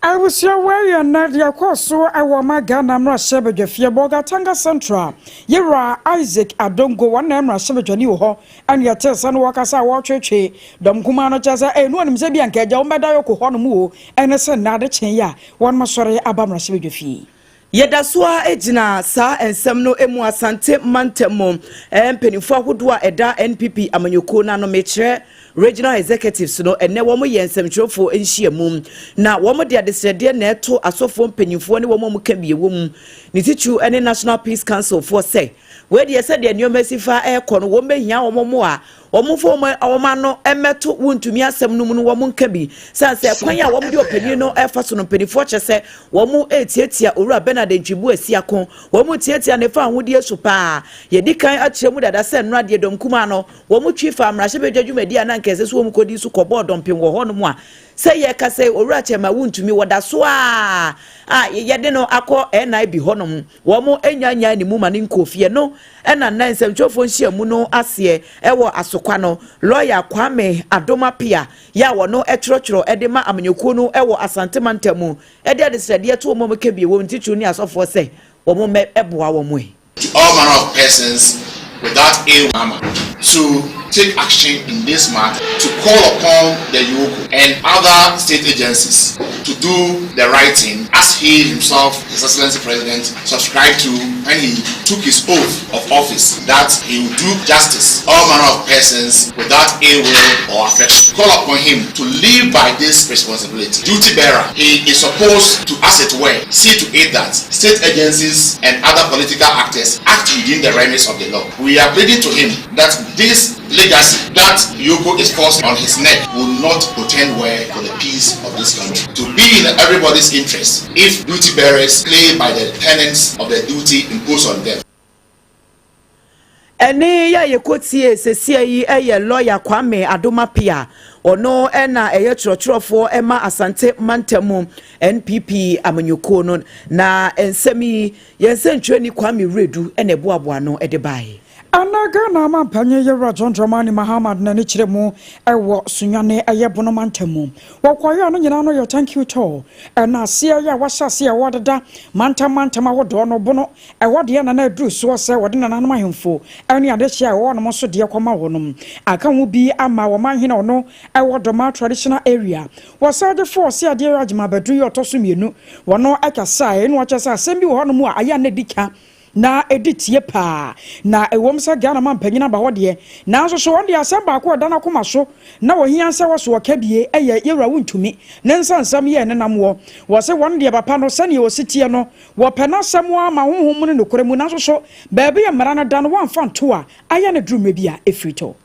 Abusua wei yɛ nnɛ deɛ ɛkɔɔ so wɔ ɔman Ghana mmarahyɛbadwafie Bolgatanga Central Yewura Isaac Adongo wɔn na mmarahyɛbadwani wɔ hɔ ɛne yɛtee sɛ no wɔkasa a wɔretwetwe dɔm kumaa no kyerɛ sɛ ɛnu onim sɛ bi anka agya wɔn bɛda yɔkɔ hɔ nom o ɛne sɛ nnɛ ade kyee yi a wɔn asɔre aba mmarahyɛbadwafie. Yɛda so ara gyina saa nsɛm no mu Asante mantam mu mpanimfoɔ ahodoɔ a ɛda NPP amanyɔkuo no ano, mekyerɛ Regional Executives no, ɛnnɛ wɔn yɛ nsɛmtwerɛfoɔ nhyiamu na wɔn de adesrɛdeɛ na ɛto asɔfoɔ mpanimfoɔ ne wɔn a wɔka bi wɔ mu, ne titiriw ne National Peace Council foɔ sɛ wei deɛ sɛdeɛ nneɛma si fa ɛrekɔ no wɔn bɛhia wɔn mmoa. Wɔmfa wɔn ano mmɛto wontumi asɛm no mu no wɔn nka bi. Sane sɛ kwan a wɔde ɔpanin no refa so no mpanimfoɔ kyerɛ sɛ wɔretiatia Owura Bernard Antwi Boasiako. Wɔretiatia ne fawohodie so paa. Yɛadi kan akyerɛ mu dada sɛ nnora deɛ dɔm kumaa no wɔtwi faa mmarahyɛbadwa dwumadie a na anka ɛsɛ sɛ wɔkɔdi so kɔbɔɔ dɔmpem wɔ hɔnom a sɛ yɛrekasa yi Owura Kyɛrema wontumi wɔda so ara a yɛde no akɔ NIB hɔnom. Wɔn nnya ne mu ma no nkɔɔ fie no na nnɛ nsɛmtwerɛfoɔ nhyiamu no aseɛ wɔ Asokwa no, lɔya Kwame Adom Appiah yɛ a ɔno twerɛtwerɛ de ma amanyɔkuo no wɔ Asante mantam mu de adesrɛdeɛ to wɔn a wɔka bi wɔ ntitiriw ne asɔfoɔ sɛ wɔn mmɛboa wɔn. To all manner of persons without ill will to take action in this matter, to call upon the EOCO and other state agencies to do the right thing as he himself, His Excellency President, subscribed to when he took his oath of office that he would do justice all manner of persons without ill will or affection. Call upon him to live by this responsibility. Duty bearer, he is supposed to, as it were, see to it that state agencies and other political actors act within the remits of the law. We are pleading to him that this legacy that EOCO is forced on his neck will not portend well for the peace of this country. To be in everybody's interest if duty bearers play by the tenets of the duty imposed on them. Ɛnne yi a yɛkɔtiee sesia yi yɛ Lɔya Kwame Adom Appiah. Ɔno na ɛyɛ twerɛtwerɛfoɔ ma Asante mantam NPP amanyɔkuo no. Na nsɛm yi, yɛn sɛntwerɛni Kwame Wiredu na ɛboaboa ano de baeɛ. Ɛnnɛ Ghana Amanpanyin Yewura John Dramani Mahama de n'ani kyerɛ mu wɔ Sunyani ɛyɛ Bono mantam mu. Wɔ kwaeɛ a no nyinaa no yɛ Thank you Tour ɛna aseɛ yɛ a wahyɛ aseɛ a wɔdeda mantam mantam ahodoɔ no Bono ɛhɔ deɛ na na aduru soɔ sɛ wɔde nananom ahemfo ne adehyeɛ a ɛwɔ hɔnom nso deɛ kɔma wɔnom. Aka ho bi ama wɔmanhene a ɔno ɛwɔ Dormaa Traditional Area wɔ Sɛgyefoɔ Ɔseadeɛ Agyemang Badu yi ɔtɔ so mmienu wɔno ɛkasaeɛ na ɔkyerɛ sɛ asɛm bi wɔ hɔnom a ayɛ a na ɛdi ka na ɛdi tie paa. Na ɛwom sɛ Ghana manpanyin aba hɔ deɛ, nanso so ɔno deɛ asɛm baako a ɛda n'akoma so na ɔhia sɛ wɔso ɔka bie yɛ Yɛwura Wontumi ne nsa nsɛm yɛ nenam wɔ. Wɔse wɔn deɛ papa no sɛdeɛ ɔsi teɛ no wɔpɛ n'asɛm ara ma honhom mu ne nokorɛ mu nanso so baabi a mmara no da no wɔamfa nto a ayɛ no duru mmerɛ bi a ɛfiri tɔ.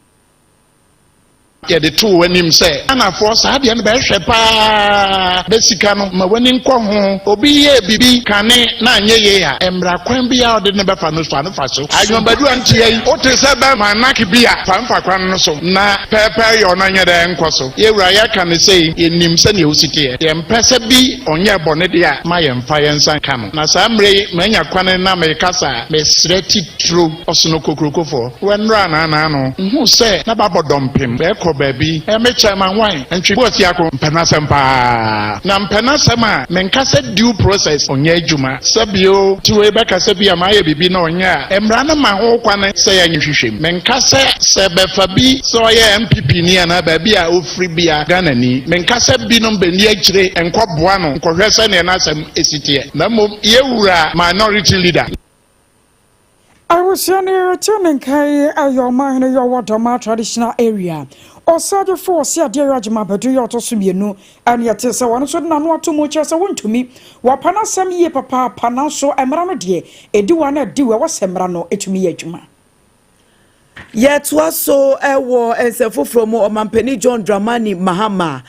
Yɛde too w'anim sɛ Ghanafoɔ saa deɛ no bɛhwɛ paa bɛ sika no ma w'ani nkɔ ho. Obi yɛɛ biribi kane na anyɛ yie a, mmra kwan biara a ɔde no bɛfa no so a no fa so. Adwumabaduwa nteɛ yi, wote sɛ bɛma anak bi a, fa mfa kwan no so na pɛɛpɛɛ yɔ no nyɛ dɛn nkɔ so. Yɛwura yɛka no sei, yɛnim sɛdeɛ wosi teɛ. Yɛmpɛ sɛ bi ɔnyɛɛ bɔne deɛ a, ma yɛmfa yɛn nsa nka no. Na saa mmerɛ yi manya kwane na merekasa a, mesrɛ titiro. Ɔsono kokrokofoɔ, wɛ nnora anaa naano, nhuu sɛ na bɛabɔ dɔmpem, bɛɛkɔ. kɔ baabi. Me chairman wan? Ntwi Boasiako mpɛ n'asɛm paa. Na mpɛ n'asɛm a, menka sɛ due process ɔnyɛ adwuma. Sɛ bio, nti wei bɛka sɛ bi a mayɛ biribi na ɔnyɛ a, mmara no ma ho kwan sɛ yɛnhwehwɛ mu. Menka sɛ sɛ bɛfa bi sɛ ɔyɛ NPP ni anaa baabi a ɔfiri bia Ghanani. Menka sɛ binom bɛnni akyire nkɔboa no nkɔhwɛ sɛdeɛ n'asɛm si teɛ. Na mmom yɛwura minority leader. Abusua no rete ne nka yi yɛ ɔmanhene yɛ ɔwɔ Dormaa Traditional Area. Ɔsagyefo Ɔseadeɛ Yɔ Agyemang Badu yɛ ɔtɔ so mmienu ɛne ɛte sɛ wɔn nso de n'ano ato mu kyerɛ sɛ wontumi. Wɔapa n'asɛm yie papaapa nanso mmara no deɛ ɛdi hɔ a na ɛdi hɔ ɛwɔ sɛ mmara no tumi yɛ adwuma. Yɛtoa so wɔ nsɛm foforɔ mu, Ɔmampanin John Dramani Mahama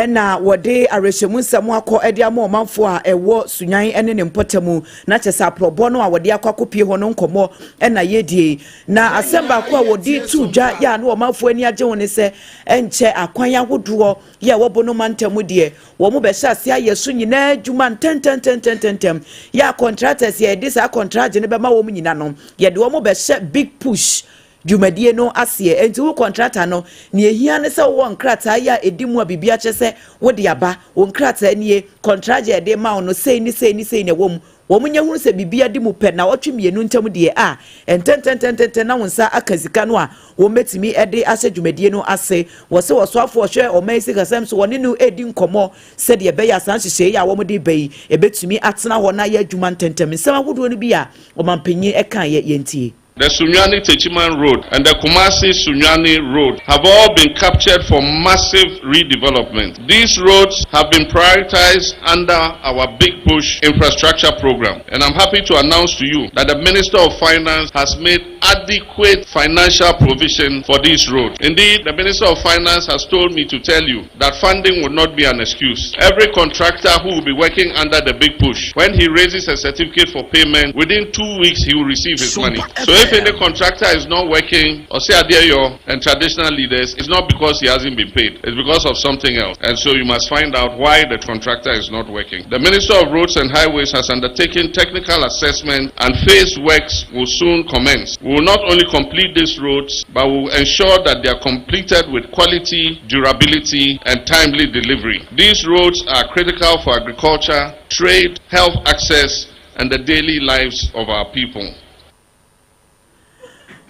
na wɔde awerɛhyɛmu nsɛm akɔ de ama ɔmanfoɔ a ɛwɔ Sunyan ne ne mpɔtam, na kyɛ sɛ aprɔbɔ no a wɔde akɔ akɔpie hɔ no nkɔmmɔ na yɛdie. Na asɛm baako a wɔde to dwa yɛ a na ɔmanfoɔ ani agye ho ne sɛ ɛnkyɛ akwan ahodoɔ yɛ ɛwɔ Bono mantam deɛ Wɔbɛhyɛ aseɛ ayɛ so nyinaa adwuma ntɛntɛntɛntɛntɛm. Yɛ a contractors a yɛde saa kɔntragye no bɛma wɔn nyina no, yɛde wɔn bɛhyɛ Big Push dwumadie no aseɛ. Enti wo kɔntrata no, nea ɛhia ne sɛ wowɔ nkrataa yi a ɛdi mu a biribi akyerɛ sɛ wode aba. Wo nkrataa nie, kɔntragye a yɛde rema wo no, sei ne sei ne sei na ɛwɔ mu. Wɔnya hunu sɛ biribi adi mu pɛ, nnawɔtwe mmienu ntam deɛ a, ntɛntɛntɛntɛntɛn na wo nsa aka sika no a wɔbɛtumi de ahyɛ dwumadie no ase. Wɔse ɔsoafoɔ a ɔhwɛ ɔman yi sikasɛm so, wɔne no redi nkɔmmɔ sɛdeɛ ɛbɛyɛ a saa nhyehyɛeɛ yi a wɔde reba yi, ɛbɛtumi atena hɔ na ayɛ adwuma ntɛntɛm. Nsɛm ahodoɔ no bi a ɔmanpanin kaeɛ, yɛntie. The Sunyani Techiman Road and the Kumasi Sunyani Road have all been captured for massive redevelopment. These roads have been prioritized under our Big Push infrastructure program. And I'm happy to announce to you that the Minister of Finance has made adequate financial provision for these roads. Indeed, the Minister of Finance has told me to tell you that funding will not be an excuse. Every contractor who will be working under the Big Push, when he raises a certificate for payment, within two weeks he will receive his money. So if any contractor is not working, or say Adeyo and traditional leaders, it's not because he hasn't been paid. It's because of something else. And so you must find out why the contractor is not working. The Minister of Roads and Highways has undertaken technical assessment and phase works will soon commence. We will not only complete these roads, but we will ensure that they are completed with quality, durability, and timely delivery. These roads are critical for agriculture, trade, health access, and the daily lives of our people.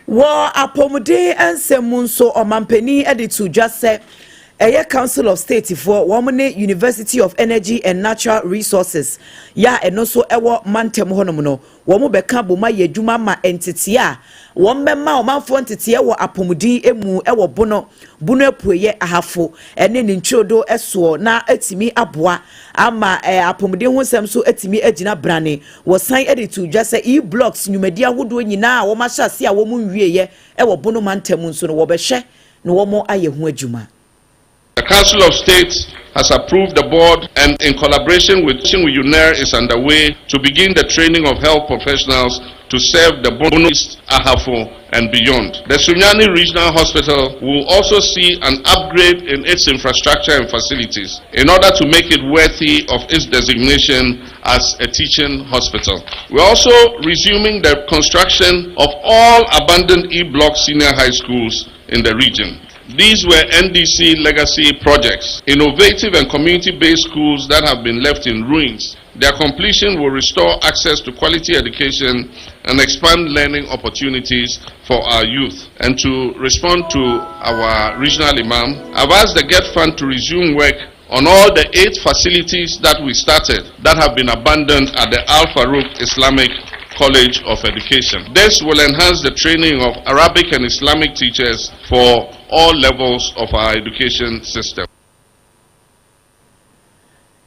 Wɔ apɔmuden nsɛm mu nso, ɔmampanin de to dwa sɛ ɛyɛ Council of State foɔ wɔn ne University of Energy and Natural Resources yɛ a ɛno nso ɛwɔ mantam hɔnom no wɔn bɛka bom ayɛ adwuma ma nteteɛ a wɔn bɛma ɔmanfoɔ nteteɛ wɔ apɔmuden mu wɔ Bono Bono Apueɛ, Ahafo ne ne ntwirodo soɔ na atumi aboa ama apɔmuden ho nsɛm so atumi agyina brane. Wɔsan de too dwa sɛ E-blocks nnwumadi ahodoɔ nyinaa a wɔahyɛ aseɛ a wɔnwieɛ wɔ Bono mantam nso no wɔbɛhwɛ na wɔayɛ ho adwuma. The Council of State has approved the board and in collaboration with UNER is underway to begin the training of health professionals to serve the Bono East, Ahafo and beyond. The Sunyani Regional Hospital will also see an upgrade in its infrastructure and facilities in order to make it worthy of its designation as a teaching hospital. We're also resuming the construction of all abandoned E-block senior high schools in the region. These were NDC legacy projects, innovative and community-based schools that have been left in ruins. Their completion will restore access to quality education and expand learning opportunities for our youth. And to respond to our regional imam, I've asked the GET Fund to resume work on all the eight facilities that we started that have been abandoned at the Al Farouk Islamic College of Education. This will enhance the training of Arabic and Islamic teachers for all levels of our education system.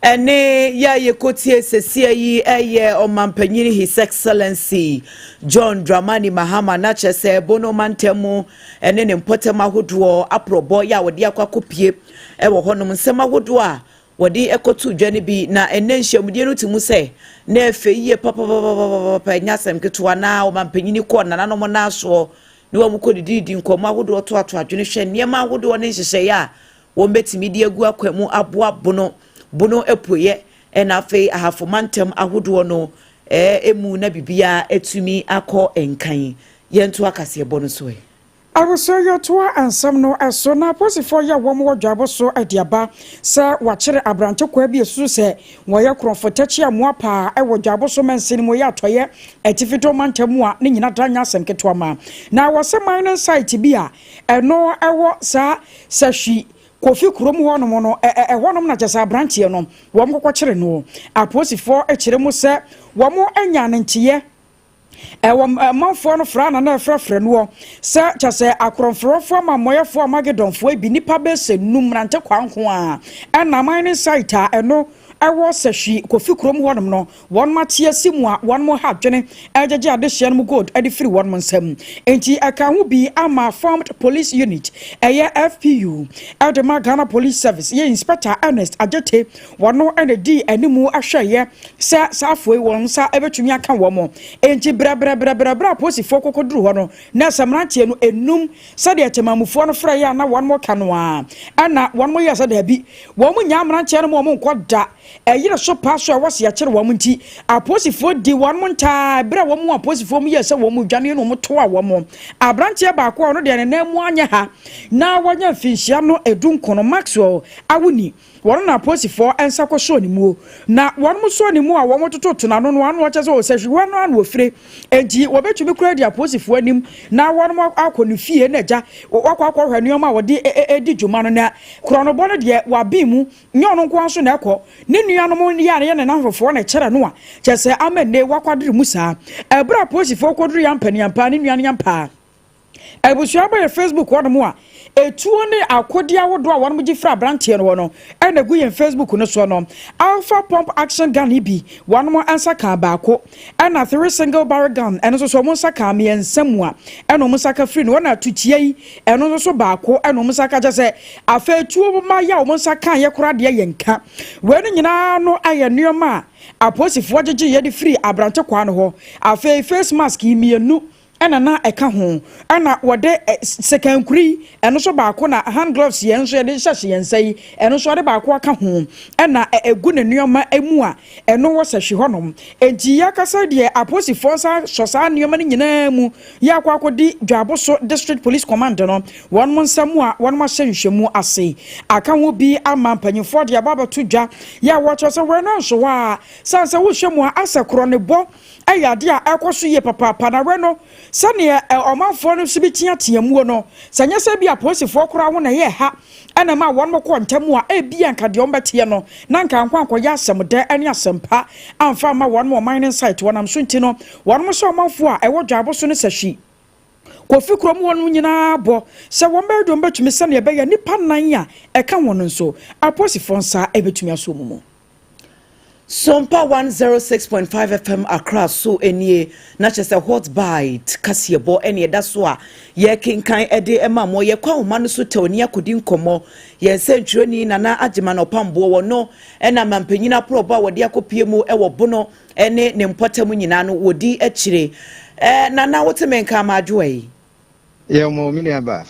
Ɛne yɛ a yɛkɔtie sesia yi yɛ Ɔmampanyin His Excellency John Dramani Mahama na kyerɛ sɛ Bono mantam mu ne ne mpɔtam ahodoɔ aprɔbɔ yɛ a wɔde akɔ akɔpie wɔ hɔnom nsɛm ahodoɔ a wɔde kɔto dwa no bi na ɛnɛ nhyiamudie no te mu sɛ na ɛfɛ yie papapapapapa ɛnyɛ asɛm ketewa na ɔmampanyini kɔɔ nananom nan soɔ ne wɔn kɔ dididi nkɔmmɔ ahodoɔ toato adwene hwɛ nneɛma ahodoɔ ne nhyehyɛeɛ a wɔbɛtumi de agu akwan mu aboa Bono Bono apueɛ ɛna afei Ahafo mantam ahodoɔ no ɛmu na biribiara atumi akɔ nkan. Yɛnto akaseɛbɔ no so ɛ. Abusua yi toa nsɛm no so na apolisifoɔ yi a wɔn wɔ dwabɔ so de aba sɛ wɔakyere aberante kwaa bi esusu sɛ wɔyɛ korɔmfo tɛkyi amoa paa wɔ dwabɔ so mansin mu yɛ atɔeɛ atifi do mantam mu a ne nyina da nyɛ asɛm ketewa ma na wɔsɛ mining site bi a ɛno ɛwɔ saa Sahwi Kofi kurom hɔnom no ɛhɔnom na kyɛ sɛ aberanteɛ no wɔn kɔkɔkyere no. Apolisifoɔ kyerɛ mu sɛ wɔn anya ne nteɛ Ɛwɔ manfoɔ no fra na na ɛfrɛfrɛ noɔ sɛ kyɛ sɛ akorɔmforɔfoɔ amammɔyɛfoɔ Armagedonfoɔ bi nnipa bɛyɛ sɛ num nante kwa nko a ɛna mining site a ɛno ɛwɔ Sahwi Kofi kurom hɔnom no wɔn ate asi mu a wɔn ha adwene ɛgyegye adehyeɛ no mu gold ɛde firi wɔn nsam. Enti ɛka ho bi ama Formed Police Unit ɛyɛ FPU ɛde ma Ghana Police Service yɛ Inspector Ernest Agyete Wɔn na edii anim hwɛeɛ sɛ saa afoa yi wɔn nsa bɛtumi aka wɔn. Enti brɛbrɛbrɛbrɛ berɛ a apolisifoɔ kɔkɔduruu hɔ no, na sɛ mmeranteɛ no nnum sɛdeɛ temammufoɔ no frɛeɛ a na wɔreka no ara. Ɛnna wɔyɛɛ sɛ daabi, wɔnnyaa mmeranteɛ no ma wɔnkɔ da. Ɛyere so paa so a ɛwɔ sɛ yɛkyere wɔn nti, apolisifoɔ dii wɔn ntaa. Berɛ a wɔn apolisifoɔ mu yɛɛ sɛ wɔredwane no, wɔtoaa wɔn. Aberanteɛ baako a ɔno deɛ ne nan mu anyɛ ha na wanya mfinhyia no dunkono, Maxwell Awuni, Wɔn na apolisifoɔ nsa kɔsɔɔ ne muo, na wɔn sɔɔ ne mu a wɔtototo n'ano no ano ɔkyɛ sɛ ɔsahwiwa no ano ofire, enti wɔbɛtumi koraa adi apolisifoɔ anim na wɔn akɔ ne fie na agya wakɔ akɔhwɛ nneɛma a wɔde di dwuma no, na korɔnobɔ no deɛ waben mu, nyɛ ɔno nko ara nso na ɛkɔ, ne nuanom yɛ a yɛ ne nnamfofoɔ na ɛkyerɛ no a kyerɛ sɛ ama nnɛ wakwadere mu saa. Ɛberɛ a apolisifoɔ kɔduru Yampaniampa ne nua no Yampaa. Abusua bɔ yɛ Facebook hɔ nom a, etuo ne akodeɛ ahodoɔ a wɔn gye firi abranteɛ no hɔ no ɛna egu yɛn Facebook no soɔ no. Alpha pump action gun yi bi wɔn nsa kaa baako, ɛna three single barrel gun ɛno nso so wɔn nsa kaa mmiɛnsa mua ɛna wɔn nsa ka firi no, ɛna tutia yi ɛno nso so baako ɛna wɔn nsa ka, kyɛ sɛ afei tuo ma yɛ a wɔn nsa kaa yɛ koraa deɛ yɛn ka. Wei no nyinaa no ayɛ nneɛma a apolisifoɔ gyegye yɛ de firi abrante kwaa no hɔ. Afei face mask yi mmienu ɛna na ɛka ho, ɛna wɔde sekankuri yi, ɛno nso baako na hand gloves yɛn nso yɛde hyehyɛ yɛn nsa yi, ɛno nso ɔde baako aka ho, ɛna ɛgu ne nneɛma mu a ɛno wɔ sɛhwe hɔnom. Enti yɛakasa deɛ apolisifoɔ nsa sɔ saa nneɛma no nyinaa mu yɛ akɔ akɔdi Dwaboso District Police Command no wɔn nsa mu a wɔn ahyɛ nhwɛmu ase aka ho bi ama mpanyinfoɔ de aba abɛto dwa yɛ a wɔkyerɛ sɛ wɔn nso hɔ a sane sɛ wohwɛ mu a asɛ korɔ ne bɔ yɛ adeɛ a ɛrekɔ so yie papaapa, na wɛ no, sɛdeɛ ɔmanfoɔ no nso bi teatea muo no, sɛ nyɛ sɛ ebia apolisifoɔ koraa ho na ɛyɛ ha na ɛma wɔn kɔ ntɛm a, ebia anka deɛ wɔbɛteɛ no, na anka ankɔ ankɔyɛ asɛmdɛ ne asɛmpa amfa amma wɔn ɔman no nsae to wɔnam so nti no, wɔn hyɛ ɔmanfoɔ a ɛwɔ dwaabo so no sahwi. Kofi kurom hɔ no nyinaa bɔ sɛ wɔn bɛyɛ deɛ wɔbɛtumi sɛdeɛ ɛbɛyɛ nnipa nnan a ɛka ho no nso, apolisifoɔ nsa bɛtumi asɔ wɔn mu. Sompa 106.5 FM Accra so nie, na kyerɛ sɛ Hot Bite kaseɛbɔ ɛne ɛda so a yɛkenkan ɛde ɛma mo. Yɛkɔ ahoma no so tɛw ni akɔdi nkɔmmɔ. Yɛn nsɛntwerɛni Nana Agyeman Ɔpamboɔ wɔ no ɛna mampanyin aporɔbɔ a wɔde akɔpie mu ɛwɔ Bono ɛne ne mpɔtam nyinaa no wɔdi akyire. Nana wote me nka ama adwoa yi? Yɛ mo, me nua baa.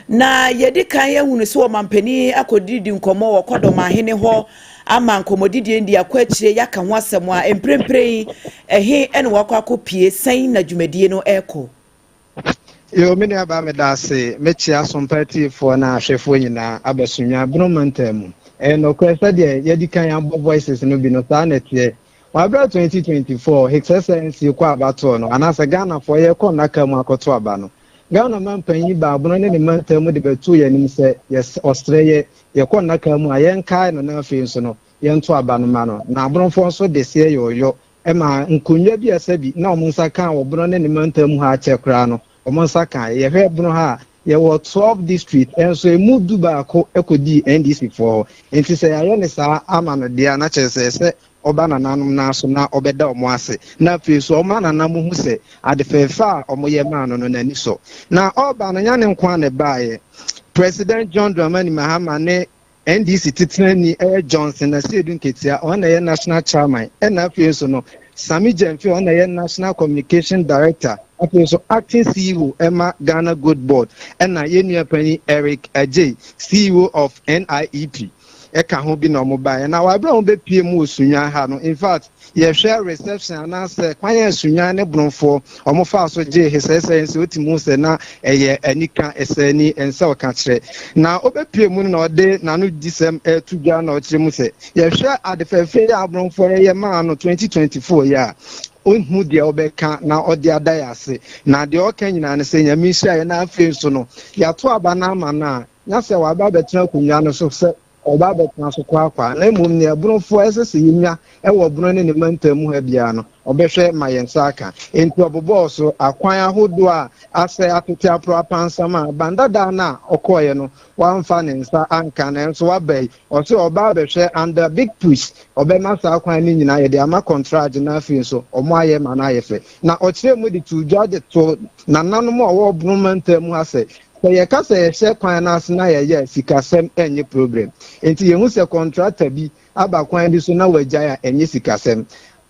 Na yɛdi kan ahunu sɛ ɔmampanin akɔdidi nkɔmmɔ wɔ Kɔdɔm ahene hɔ ama nkɔmmɔdidie no de akɔ akyire yɛaka ho asɛm a mprempren yi ɛhe na wakɔ akɔpie, sɛn na dwumadie no ɛrekɔ? Yo, me nua baa meda ase. Mekyea Asompa atiefoɔ na ahwɛfoɔ nyinaa aba Sunyani Bono mantam mu. Ɛyɛ nokorɛ sɛdeɛ yɛadi kan abɔ voices no bi no saa na ɛteɛ. Wɔ aberɛ a 2024 His Excellency kɔ abatoɔ no anaasɛ Ghanafoɔ yɛrekɔ nnaka mu akɔto aba no, Ghana manpanyin baa Bono ne ne mantam mu de bɛtoo yɛn anim sɛ yɛs ɔsrɛ yɛ yɛkɔ nnaka mu a yɛnkae no na afei nso no yɛnto aba no ma no. Na Abonofoɔ nso de seɛ yɔɔyɔ maa nkonnwa bi a sɛbi na wɔn nsa kaa wɔ Bono ne ne mantam mu ha akyɛ koraa no wɔn nsa kaeɛ. Yɛhwɛ Bono ha a, yɛwɔ 12 district nso emu dubaako kɔdii NDC foɔ hɔ. Nti sɛ yɛayɛ no saa ama no deɛ a na kyerɛ sɛ sɛ ɔba nananom nan so na ɔbɛda wɔn ase, na afei nso ɔma nananom hu sɛ ade fɛɛfɛ a wɔyɛ maa no no, n'ani sɔ. Na ɔreba no, ɛnyɛ ne nko ara na ɛbaeɛ. President John Dramani Mahama ne NDC titenani ɛyɛ Johnson Asiedu Nketia, ɔno na ɛyɛ National Chairman, ɛna afei nso no, Sammy Gyamfi, ɔno na ɛyɛ National Communication Director, afei nso Acting CEO ɛma Ghana Gold Board, ɛna yɛn nua panyin Eric Adjei, CEO of NIEP. Ɛka ho bi na wɔn baeɛ. Na wɔ abere a wɔn bɛpie mu wɔ Sunyani ha no, in fact, Yɛhwɛ reception anaasɛ kwan a Sunyani ne Bonofoɔ wɔn faa so gyee His Excellency, wotumi hu sɛ na ɛyɛ anika, ɛsɛ ani, ɛnsɛ ɔka kyerɛ. Na ɔbɛpue mu no na ɔde n'ano disɛm ɛreto dwa na ɔkyerɛ mu sɛ yɛhwɛ ade fɛfɛ yi a Abonofoɔ yɛyɛ maa no 2024 yi a, ɔnhu deɛ ɔbɛka na ɔde ada yɛ ase. Na deɛ ɔka nyinaa ne sɛ Nyame nhyira yɛ na afei nso no yɛato aba no ama no a, nya sɛ waba abɛtena akonnwa no so sɛ ɔba abɛtena so korakora, na mmom nea ɛbonofoɔ ɛsɛ sɛ yɛnya wɔ bono ne ne mantam mu ha biara no, ɔbɛhwɛ ma yɛn nsa aka. Enti ɔbobɔɔ so akwan ahodoɔ a asɛe atete aporo apansam a ban dadaa no a ɔkɔeɛ no wamfa ne nsa anka, nanso waba yi, ɔse ɔba abɛhwɛ under big push, ɔbɛma saa kwan no nyinaa yɛde ama kɔntragye na afei nso ɔmo ayɛ ma no ayɛ fɛ. Na ɔkyerɛɛ mu de too dwa de too nananom a ɔwɔ bono mantam mu ha sɛ, sɛ yɛka sɛ yɛhyɛ kwan no ase na yɛyɛ a, sikasɛm ɛnyɛ problem. Enti yɛhu sɛ kɔntrata bi aba kwan bi so na wagyae a, ɛnyɛ sikasɛm.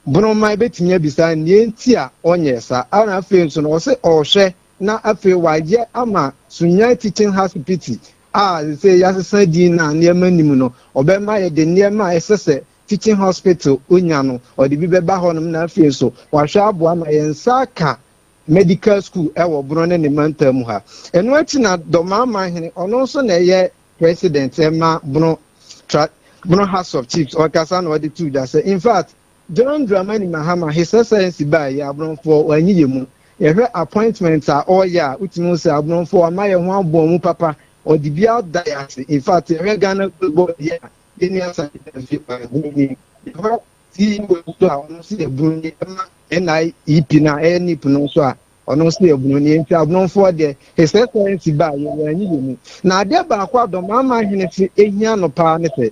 Bonoman bɛtumi abisa nea enti a ɔnyɛɛ saa. Ɛna afei nso no, ɔse ɔrehwɛ na afei wayɛ ama Sunyani Teaching Hospital a seesei yɛasesa din no a nneɛma nni mu no, ɔbɛma yɛde nneɛma a ɛsɛ sɛ Teaching Hospital nya no, ɔde bi bɛba hɔnom na afei nso wahwɛ aboa ma yɛn nsa aka Medical School wɔ Bono ne ne mantam mu ha. Ɛno akyi na Dɔmaaman hene, ɔno nso na ɛyɛ President ma Bono, tra, Bono House of Chiefs, ɔkasa na ɔde too dwa sɛ, in fact, John Dramani Mahama, His Excellency baa yi, Aborɔfoɔ, wanyi yɛ mu. Yɛhwɛ appointment a ɔreyɛ a, wotumi hu sɛ Aborɔfoɔ wama yɛn ho abɔn mu papa, ɔde bi ada yɛn ase. In fact, yɛhwɛ Ghana Gold Board yi a, yɛn nua Sani Dafi, ɔyɛ Bononi. Yɛhwɛ CEO nso a, ɔno nso yɛ Bononi. Ɛma NIEP no a ɛyɛ NIP no nso a, ɔno nso yɛ Bononi. Nti Aborɔfoɔ deɛ, His Excellency baa yɛ, wɔanyi yɛ mu. Na adeɛ baako a Dɔmaaman hene se ehia no paa ne sɛ,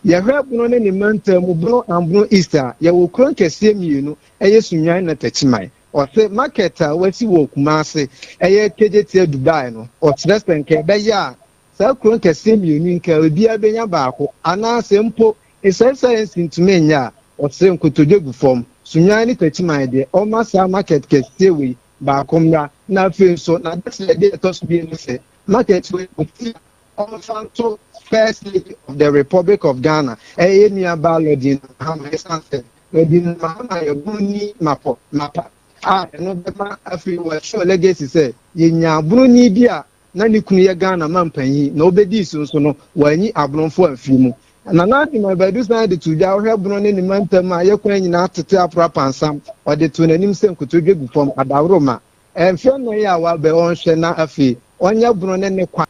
yɛhwɛ Bono ne ne mantam mu, Bono and Bono East a, yɛwɔ kuro nkɛseɛ mmienu, ɛyɛ Sunyani na Takyiman. Ɔse market a wɔasi wɔ Kumase, ɛyɛ Kejetia Dubai no, ɔkyerɛ sɛ nka ɛbɛyɛ a saa kuro nkɛseɛ mmienu yi nka obiara bɛnya baako, anaasɛ mpo His Excellency ntumi nyɛ a, ɔsrɛ nkotodwe gu fam. Sunyani ne Takyiman deɛ, ɔmma saa market kɛseɛ wei baako mmra, na afei nso n'adesrɛdeɛ a ɛtɔ so mmienu sɛ market wei ɔsi a ɔmfa nto First Lady of the Republic of Ghana, ɛyɛ yɛn nua baa Lordina Mahama, ɛsiane sɛ Lordina Mahama yɛ Broni mapɔ mapa a ɛno bɛma afei wɔahyɛ legacy sɛ yɛnya Broni bi a na ne kunu yɛ Ghana mampanyin na obedii so nso no, wanyi Abrɔnfo amfiri mu. Nana Agyeman Badu san de too dwa, wohwɛ Bono ne ne mantam a, yɛ kwan nyinaa tete aporo apansam. Ɔde too n'anim sɛ nkotodwe gu fam, adaworoma. Mfe anan yi a waba yi, ɔnhwɛ na afei ɔnyɛ Bono ne ne kwan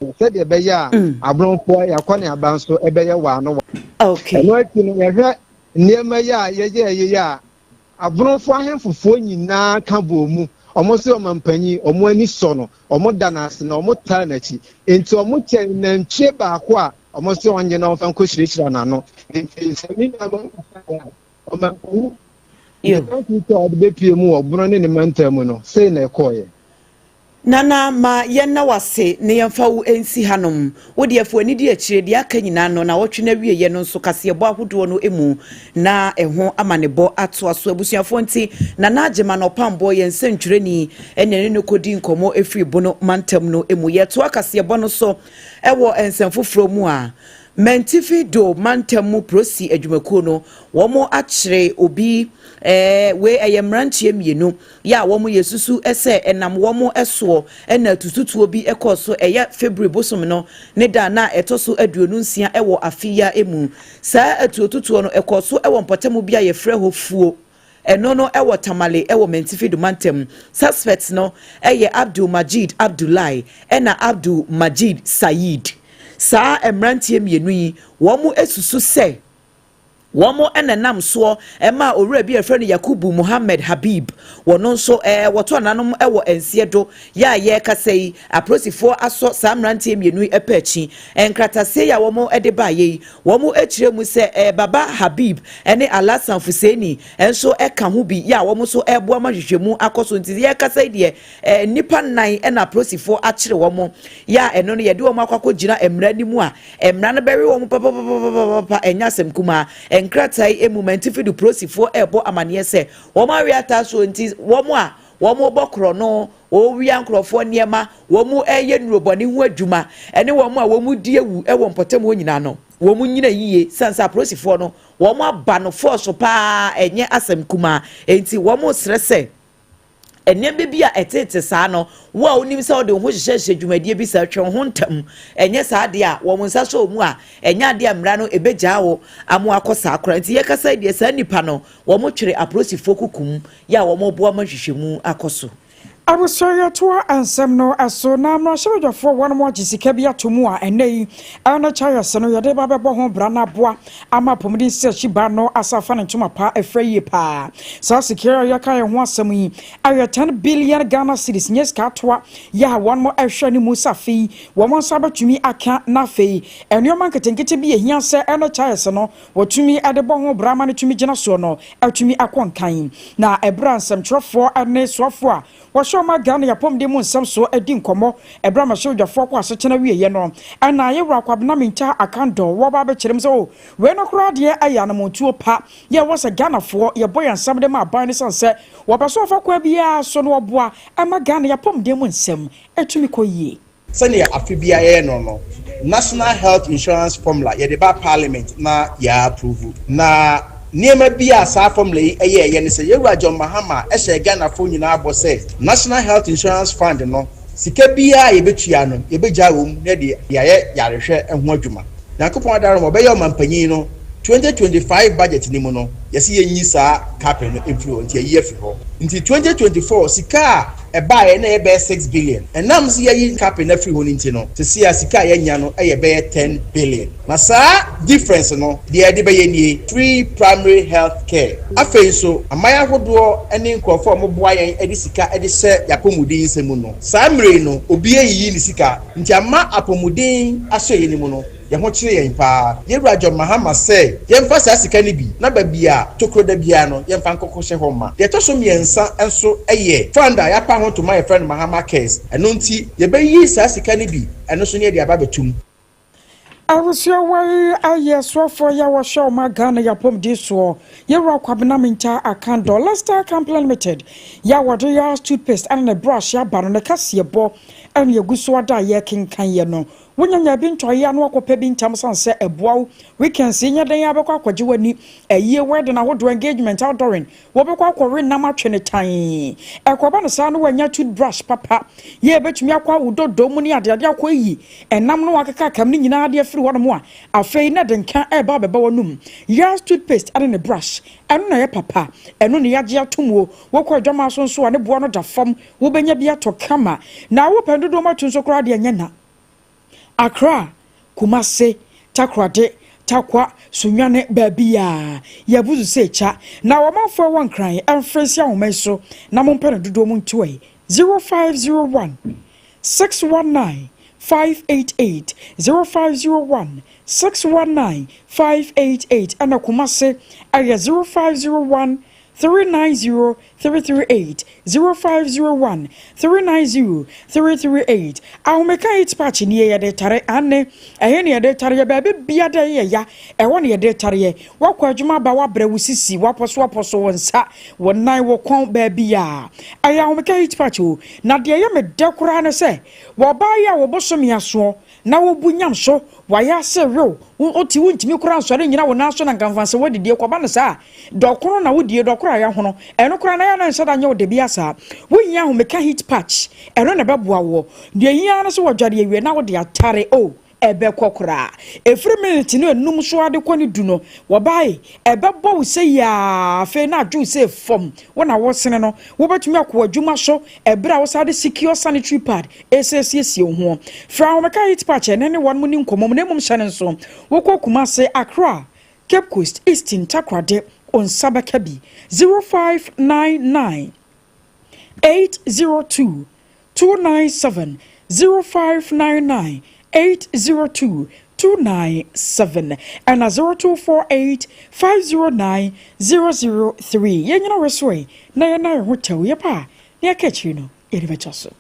sɛdeɛ ɛbɛyɛ a Abrɔnfoɔ yɛakɔneaba nso ɛbɛyɛ waano waano. Ɛno akyi no, yɛhwɛ nneɛma yi a yɛyɛɛ yi a, Abrɔfo ahemfofoɔ nyinaa ka bɔɔ mu. Wɔn se ɔmampanyin, wɔn ani sɔ no, wɔn da no ase na wɔn taa n'akyi. Enti wɔn kyɛ nantwie baako a wɔn se ɔnye na ɔmfa nkɔhyirahyira n'ano. Enti sɛ me nuanom bisa yɛn a, ɔmampanyin ne nantwie a ɔde bɛpue mu wɔ Bono ne ne mantam mu no, sei na ɛkɔeɛ. Nana ma yɛnna wo ase na yɛmfa wo nsi hanom. Wo deɛ fa w'ani di akyire, deɛ aka nyinaa no, nawɔtwe no awieɛ no nso kaseɛbɔ ahodoɔ no mu na ɛho amanebɔ atoa so. Abusuafoɔ nti, Nana Agyeman Ɔpamboɔ, yɛn nsɛntwerɛni, na yɛne no kɔdii nkɔmmɔ firi Bono mantam no mu. Yɛtoa kaseɛbɔ no so wɔ nsɛm foforɔ mu a, Mantifi Do mantam mu prosi adwumakuo no, wɔakyere obi, ɛɛ, wei ɛyɛ mmeranteɛ mmienu, yɛ a wɔn yɛsusu sɛ ɛnam wɔn soɔ na atututuo bi kɔɔ so ɛyɛ February bosom no ne da a na ɛtɔ so 26 wɔ afe yi ara mu. Saa atuotutuo no ɛkɔɔ so wɔ mpɔtamu bi a yɛfrɛ hɔ Fuo. Ɛno no wɔ Tamale wɔ Mantifi do mantam. Suspects no yɛ Abdul Majid Abdullahi ɛna Abdul Majid Saeed. Saa mmeranteɛ mmienu yi wɔn susu sɛ Wɔn na ɛnam soɔ maa owura bi a yɛfrɛ no Yakubu Mohammed Habib, wɔno nso wɔto ananom wɔ nseɛ do, yɛ a yɛrekasa yi, apolisifoɔ asɔ saa mmeranteɛ mmienu yi pɛ akyi. Nkrataseɛ yi a wɔde baeɛ yi, wɔkyerɛ mu sɛ Baba Habib ne Alhassan Fuseini nso ka ho bi yɛ a wɔn nso reboa ma nhwehwɛmu akɔ so. Nti yɛrekasa yi deɛ, nnipa nnan na apolisifoɔ akyere wɔn, yɛ a ɛno no yɛde wɔn akɔ akɔgyina mmara no mu a Mmara no bɛwe wɔn papapapapapa, ɛnyɛ asɛm kumaa. Nkrataa yi mu, Mantifi do Polisifoɔ rebɔ amaneɛ sɛ wɔn awe ataa soɔ nti wɔn a wɔrebɔ korɔno, wɔrewia nkorɔfoɔ nneɛma, wɔreyɛ nnurobɔne ho adwuma, ne wɔn a wɔredi awu wɔ mpɔtam hɔ nyinaa no, wɔn nyina yie sane sɛ apolisifoɔ no wɔn aba no fɔɔso paa ɛnyɛ asɛm kumaa enti wɔn srɛ sɛ Nneɛma bi a ɛtete saa no, wo a wonim sɛ wode wo ho hyehyɛhyehyɛ dwumadie bi saa, twe wo ho ntɛm. Ɛnyɛ saa deɛ a, wɔn nsa sɔ wo mu a, ɛnyɛ adeɛ a mmara no ɛbɛgyaa wo ama woakɔ saa koraa. Nti yɛkasa yi deɛ, saa nnipa no, wɔtwere apolisifoɔ kukum yɛ a wɔreboa ma nhwehwɛmu akɔ so. Abusua yɛtoa nsɛm no so na mmarahyɛbadwafoɔ wɔnom agye sika bi ato mu a ɛnnɛ yi NHIS no yɛde ba bɛbɔ ho bra na aboa ama apɔmuden sisi ba no asa afa ne ntoma pa afira yie paa. Saa sika yi a yɛka yɛn ho asɛm yi ɛyɛ 10 billion Ghana cedis nyɛ sika atoa yɛ a wɔnom ɛhwɛ ne mu sɛ afei wɔn nsa bɛtumi aka na afei nneɛma nketenkete bi ɛhia sɛ NHIS no wɔtumi de bɔ ho bra ma no tumi gyina soɔ no atumi akɔ nkan. Na ɛberɛ a nsɛmtwerɛfoɔ ne soafoɔ a wɔhwɛ ɔman Ghana apɔmuden mu nsɛm soɔ di nkɔmmɔ ɛberɛ a mmarahyɛbadwafoɔ kɔ asetena wieɛ no, ɛna Yɛwura Kwabena Mintah Akandoh wɔba abɛkyerɛ mu sɛ oh, wei no koraa deɛ ɛyɛ anamontuo pa yɛ ɛwɔ sɛ Ghanafoɔ yɛbɔ yɛn nsam de ma aban no sane sɛ wɔpɛ sɛ wɔfa kwan biara so na wɔboa ma Ghana apɔmuden mu nsɛm tumi kɔ yie. Sɛnea afe biara yɛyɛ no no, National Health Insurance Formula yɛde ba Parliament na yɛaapprovu. Na nneɛma bi a saa formula yi yɛeɛ ne sɛ, Yɛwura John Mahama hyɛɛ Ghanafoɔ nyinaa bɔ sɛ National Health Insurance Fund no, sika biara a yɛbɛtua no, yɛbɛgyaa wɔ mu na yɛde ayɛ yarehwɛ ho adwuma. Nyankopɔn adarom, ɔbɛyɛ ɔmanpanyin no, 2025 budget no mu no, yɛse yɛnyi saa capping no mfiri hɔ, nti yɛayi afiri hɔ. Nti 2024 sika a ɛbaeɛ na ɛyɛ bɛyɛ 6 billion. Ɛnam sɛ yɛayi capping no afiri hɔ no nti no, seesei a sika a yɛanya no yɛ bɛyɛ 10 billion. Na saa difference no, deɛ yɛde bɛyɛ nie, free primary health care. Afei nso, aman ahodoɔ ne nkurɔfoɔ a wɔboa yɛn de sika de hyɛ yɛn apɔmuden nsɛm mu no, saa mmerɛ yi no, obiara reyiyi ne sika. Nti ama apɔmuden asoɛeɛ no mu no, yɛn ho kyere yɛn paa. Yɛn Wura John Mahama sɛ yɛmfa saa sika no bi na baabi a tokuro da biara no yɛmfa nkɔkɔhyɛ hɔ mma. Deɛ ɛtɔ so mmiɛnsa nso yɛ fund a yɛapa ho ntoma a yɛfrɛ no Mahama Cares. Ɛno nti yɛbɛyi saa sika no bi, ɛno nso na yɛde aba abɛto mu. Abusua wei ayɛ soafoɔ yi a wɔhwɛ ɔma Ghana yi apɔmuden soɔ, Yɛwura Kwabena Mintah Akandoh, Lester Company Limited yi a wɔde Yars toothpaste ɛne ne brush aba no ne kaseɛbɔ ɛne ɛgu so ada a yɛrekenkan yɛ no. Wonya nya bi ntɔeɛ a na wakɔpɛ bi ntɛm sane sɛ ɛboa wo. Weekends yi nyɛ dɛn ara bɛkɔ akɔgye w'ani. Ayie, wedding ahodoɔ, engagement, outdooring, wobɛkɔ akɔwe nam atwe no tann. Ɛkɔba no saa na woanya toothbrush papa yɛ ɛbɛtumi akɔ awododɔ mu ne adeade akɔ ayi ɛnam no akekakam no nyinaa de afiri hɔnom a afei na ɛde nka ɛreba abɛba w'anum. Yars toothpaste ne ne brush, ɛno na ɛyɛ papa. Ɛno na yɛagye atom o. Wokɔ adwamaa so nso a ne boɔ no da fam. Wobɛnya bi atɔ kama. Na wopɛ dodoɔ mu atu nso koraa deɛ ɛnyɛ na. Accra, Kumasi, Takoradi, Tarkwa, Sunyani, baabiaa yɛabusu sɛ kya. Na ɔmanfoɔ ɛwɔ Nkran ɛmfrɛ nsi ahoma yi so na mompɛ no dodoɔ mu nto ɛ, 0501 619 588, 0501 619 588, ɛna Kumasi ɛyɛ 0501 390 338 0501 390 338 Ahomeka AIDS patch nie yɛde tare aane ɛhe na yɛde tareɛ baabi bia dɛ yɛ ya ɛhɔ na yɛde tareɛ wakɔ adwuma aba wabrɛ wo sisi wapɔso apɔso wo nsa wo nan wo kɔn baabi a ɛyɛ ahomeka AIDS patch o na deɛ ɛyɛ me dɛ koraa ne sɛ wɔbaa yi a wo bosome asoɔ Na wo bo nyam so, wayɛ ase rew, wo wote wontumi koraa nsɔre nnyina wo nan so na nka mfa sɛ woadidie, kɔba no saa a, dɔkono na wodie, dɔkoro a yɛahono, ɛno koraa na ɛyɛ a na ɛnhyɛ da nyɛ wo dɛ biara saa. Wohia ahomeka heat patch, ɛno na ɛbɛboa woɔ. Deɛ ɛhia ara ne sɛ wɔdware awie na wode atare, oh, ɛbɛkɔ koraa. Ɛfiri minute no enum so ara de kɔ ne du no, wɔbae, ɛbɛbɔ wo sei ara, afei na adwo wo sei fam, wo na wosene no, wobɛtumi akɔ w'adwuma so ɛberɛ a wosan de secure sanitary pad Esiesie wo ho. Frɛ Ahomeka Heat Patch ɛnnɛ ne wɔnom nni nkɔmmɔ mu na mmom hyɛ no nso. Wokɔ Kumasi, Accra, Cape Coast, Eastern, Takoradi, wo nsa bɛka bi. 0599 802 297 0599 802 297 ɛna 0248 509 003. Yɛnyina wesoe na yɛnna yɛn ho tɛw. Yɛba a, nea ɛka akyiri no. yɛde bɛkyɛ so.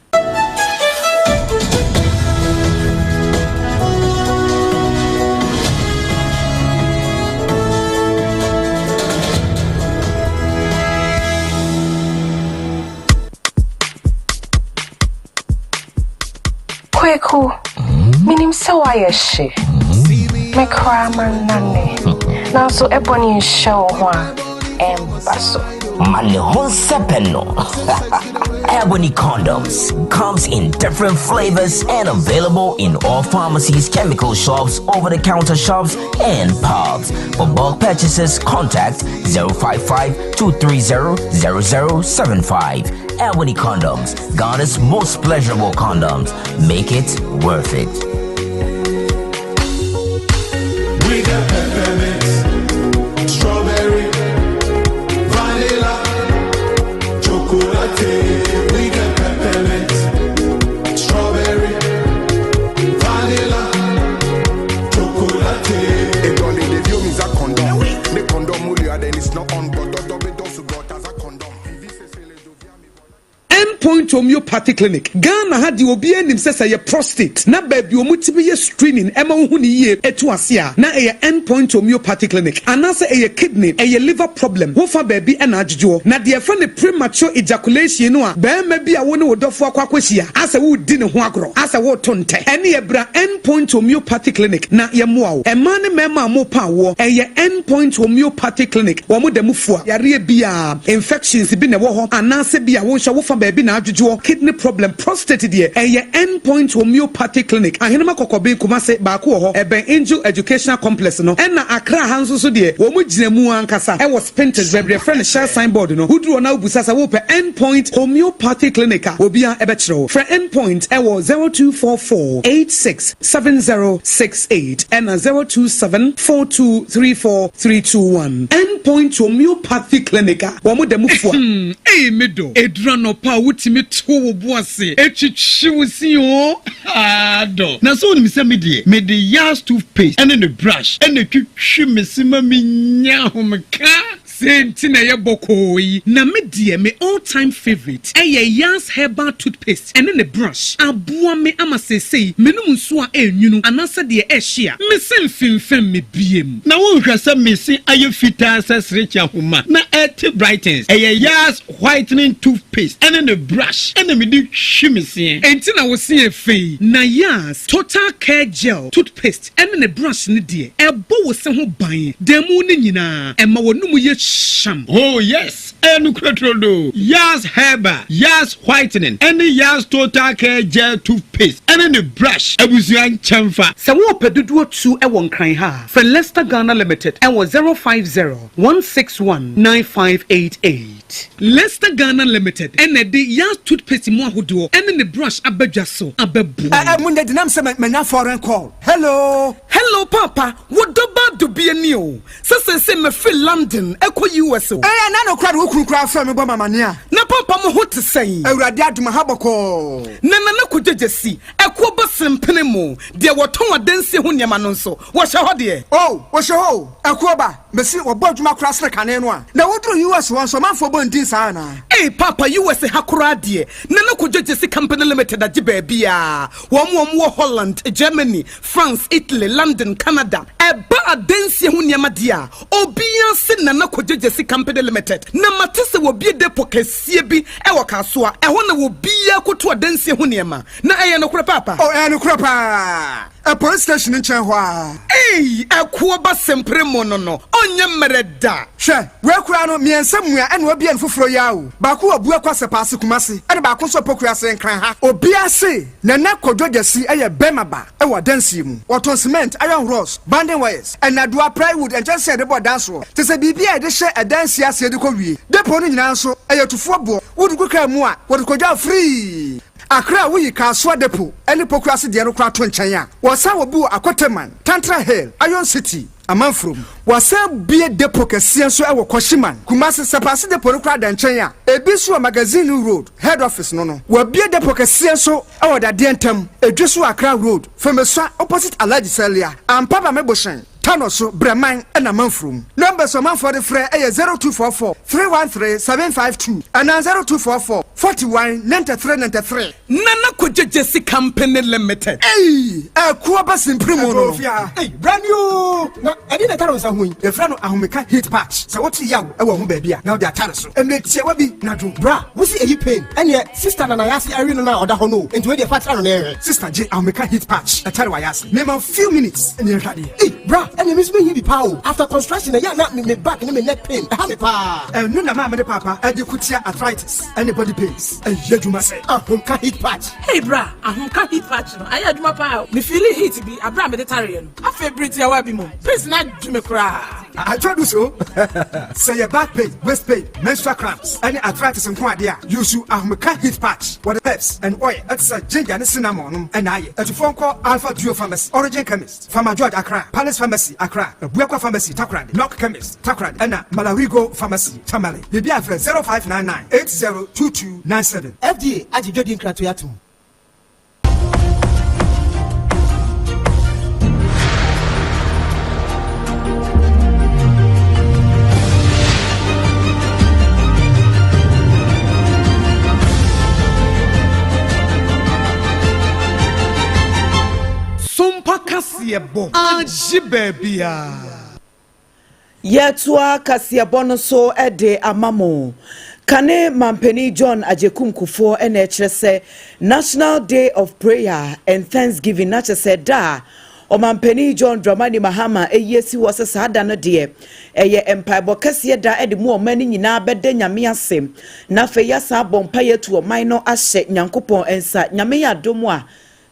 Kweku, minim sɛ woayɛ hye. Me koraa mannane. Nanso ɛbɔ ne nhyɛ wo ho a, ɛmba so. Ma ne ho nsɛpɛ no. Ebony condoms comes in different flavors and available in all pharmacies, chemical shops, over-the-counter shops, and pubs. For bulk purchases, contact 055 230 0075. Ebony condoms, Ghana's most pleasurable condoms. Make it worth it. We got peppermint, strawberry, vanilla, chocolate. We got peppermint, strawberry, vanilla, chocolate. Endpoint Homeopathy Clinic, Ghana ha deɛ obiara nim sɛ sɛ ɛyɛ prostate na baabi a wɔtumi yɛ screening ɛma wohu no yie ɛtu ase a na ɛyɛ Endpoint Homeopathy Clinic anaasɛ ɛyɛ kidney, ɛyɛ liver problem ho fa baabi na adwodwoɔ. Na deɛ yɛfrɛ no premature ejaculation no a barima bi a wo ne wo dɔfoɔ akɔ akɔhyia asɛ woredi ne ho agorɔ asɛ woreto ntɛ ɛneɛ bra Endpoint Homeopathy Clinic na yɛmmoa wo. Mmaa ne mmarima a morepa awoɔ ɛyɛ Endpoint Homeopathy Clinic wɔn da mu fua yareɛ biara. Infections bi na ɛwɔ hɔ anaasɛ bi a wo nso wo fa baabi na adwodwoɔ, kidney problem, prostate deɛ ɛyɛ End Point Homeopathy Clinic, Ahenema Kɔkɔben, Kumasi, baako wɔ hɔ, ɛbɛn Angel Educational Complex no, ɛna Accra ha nso so deɛ wɔn gyina mu ankasa ɛwɔ Spintex baabi yɛfrɛ no Shell sign board no, woduru hɔ na wobisa sɛ wopɛ End Point Homeopathy Clinic a obiara ɛbɛkyerɛ wo. Frɛ End Point ɛwɔ 0244 86 7068 ɛna 027 4234 321. End Point Homeopathy Clinic a wɔn da mu fua. Ei me dɔ, ɛduru anɔpa a wotumi to wo bo ase twitwi wo se oo, haa dɔ. Na sɛ wonim sɛ me deɛ, mede Yaz toothpaste ne ne brush na ɛtwitwi me se ma menya ahomeka. Sei nti na ɛyɛ bɔkɔɔ yi. Na me deɛ me all time favourite ɛyɛ Yaz herbal toothpaste ɛne ne brush. Aboa me ama seesei menom nsuo a ɛnwunu anaasɛ deɛ ɛhye a, me se mfemfɛm me biem. Na wonhwɛ sɛ me se ayɛ fitaa sɛ serekye ahoma na ɛte brightens. Ɛyɛ Yaz whitening toothpaste ɛne ne brush ɛna mede twi me seɛ. Enti na wo se yɛ fɛ yi. Na Yaz total care gel toothpaste ɛne ne brush no deɛ, ɛbɔ wo se ho ban da mu no nyinaa, ɛma w'anomu yɛ hyam. Oh yes, ɛyɛ nokorɛ turodoo. Yaz Herbal, Yaz Whitening ɛne Yaz Total Care Gel Toothpaste ɛne ne brush abusua nkyɛnfa. Sɛ worepɛ dodoɔ tu wɔ Nkran ha a, frɛ Lester Ghana Limited wɔ 050 161 9588. Lester Ghana Limited na ɛde Yaz Toothpaste mu ahodoɔ ne ne brush aba dwa so abɛboa wo. Ɛ ɛ mo denam sɛ manya foreign call. Hello. Hello paapa, wo dɔ ba dubia ni o, sɛ seesei mafiri London ɛkɔ US o. Ɛɛ ɛna no koraa de wo kunu koraa frɛ me bɔ me amaneɛ a. Na paapa mo ho te sɛn? Awurade adom aha bɔkɔɔ. Na Nana Kwadwo Gyasi, ɛkoɔ ba sempene mo, deɛ wɔtɔn adansie ho nneɛma no nso, wɔhyɛ hɔ deɛ? Oh, wɔhyɛ hɔ o, ɛkoɔ ba, mese wɔbɔ adwuma koraa sene kane no a. Na woduru US hɔ nso ɔmanfoɔ bɔ ndin saa anaa? Ei paapa US ha koraa deɛ, Nana Kwadwo Gyasi Company Limited agye baabiara. Wɔn a wɔwɔ Holland, Germany, France, Italy, London, Canada, ɛba adansie ho nneɛma deɛ a, obiara se Nana Kwadwo Gyasi Company Limited. Na mate sɛ wɔabue depot kɛseɛ bi wɔ Kasoa, ɛhɔ na obiara kɔtu adansie ho nneɛma. Na ɛyɛ nokorɛ paapa? Oh, ɛyɛ nokorɛ paa. Ɛ police station nkyɛn hɔ ara. Ei, ɛkoɔ ba sempere mo no no, ɔnyɛ mmerɛ da. Hwɛ, wei koraa no, mmiɛnsa mua ɛna wabue no foforɔ yi ara o. Baako wɔ Buakwa Sɛpaase Kumasi ɛna baako nso wɔ Pokuase Nkran ha. Obiara se Nana Kwadwo Gyasi yɛ bɛrima ba wɔ adansie mu. Wɔtɔn cement, iron rods, banding wires, nnadewa, plywood, nkyɛnsee a yɛde bɔ dan soɔ, te sɛ biribi a yɛde hyɛ adansie aseɛ de kɔ wie. Depot no nyinaa nso, ɛyɛ tufoɔ boɔ. Wode gu kaa mu a, wɔde kɔdwa wo free. Accra a woyi Kasoa Depot ne Pokuase deɛ no koraa to nkyɛn a, wɔsan wɔ bi wɔ Akoteman, Tantra Hill, Iron City, Amanfurom. Wɔasan bue depot kɛseɛ nso wɔ Kwashiman, Kumasi. Sɛpaase depot no koraa da nkyɛn a, ebi nso wɔ Magazine Road, Head Office no no. Wɔabue depot kɛseɛ nso wɔ Dadeɛ Ntam, Edweso Accra Road, Femesua opposite Alhaji Salia, Ampaba Mebohyɛn, Tano so, Brɛman na Amanfurom. Numbers a ɔmanfoɔ de frɛ yɛ 0244 313 752 anaa 0244 41 93 93. Nana Kwadwo Gyasi Company Limited. Ei! Ɛkoɔ ba simpiri mu no no. Ei, bra ni oo! Na ɛdeɛn na ɛtare wo nsa ho yi? Yɛfrɛ no ahomeka heat patch. Sɛ wote yaw wɔ ho baabi a, na wode atare so. Mmerɛ tiawa bi na dwo. Bra, wo se ɛyi pain? Ɛneɛ sister na n'ayase awe no no a ɔda hɔ no o, enti wei deɛ fa tra no na yɛnhwɛ. Sister gye ahomeka heat patch ɛtare w'ayase. Mema wo few minutes na yɛnhwɛ adeɛ. Ei! Bra, ɛneɛ me nso mehia bi paa o. After construction ɛyɛ a na me me back ne me neck pain ɛha me paa. Ɛno na maame ne paapa de ko tia arthritis ne body pains. Ɛyɛ adwuma sɛ ahomka heat patch. Hey bra, ahomka heat patch no ayɛ adwuma paa o. Me feeli heat bi aberɛ a mede tareɛ no. Afei bere tiawa bi mu, pains no adwo me koraa. Atwa du so. Sɛ yɛ back pain, waist pain, menstrual cramps ne arthritis nko adeɛ a, use ahomka heat patch. Wɔde herbs and oil te sɛ ginger ne cinnamon nom na ayɛ. Atufoɔ nkɔ Alpha Duo Pharmacy, Origin Chemist, Farmer George Accra, Palace Pharmacy Accra, Abuakwa Pharmacy Takoradi, Knock Chemist Takoradi ɛna Malarigo Pharmacy Tamale. Biribiara frɛ 0599 802297. FDA agye dwadie nkratoe atom. Sompa kaseɛbɔ agye baabiara. Yɛtoa kaseɛbɔ no so de ama mo. Kane Mampanin John Agyekum Kufuor na ɛkyerɛ sɛ National Day of Prayer and Thanksgiving na kyerɛ sɛ da a Ɔmampanin John Dramani Mahama ayi asi hɔ sɛ saa da no deɛ ɛyɛ mpaebɔ kɛseɛ da de mu ɔman no nyinaa bɛda Nyame ase na afei yɛasan abɔ mpaeɛ atu ɔman no ahyɛ Nyankopɔn nsa. Nyame yɛ adom a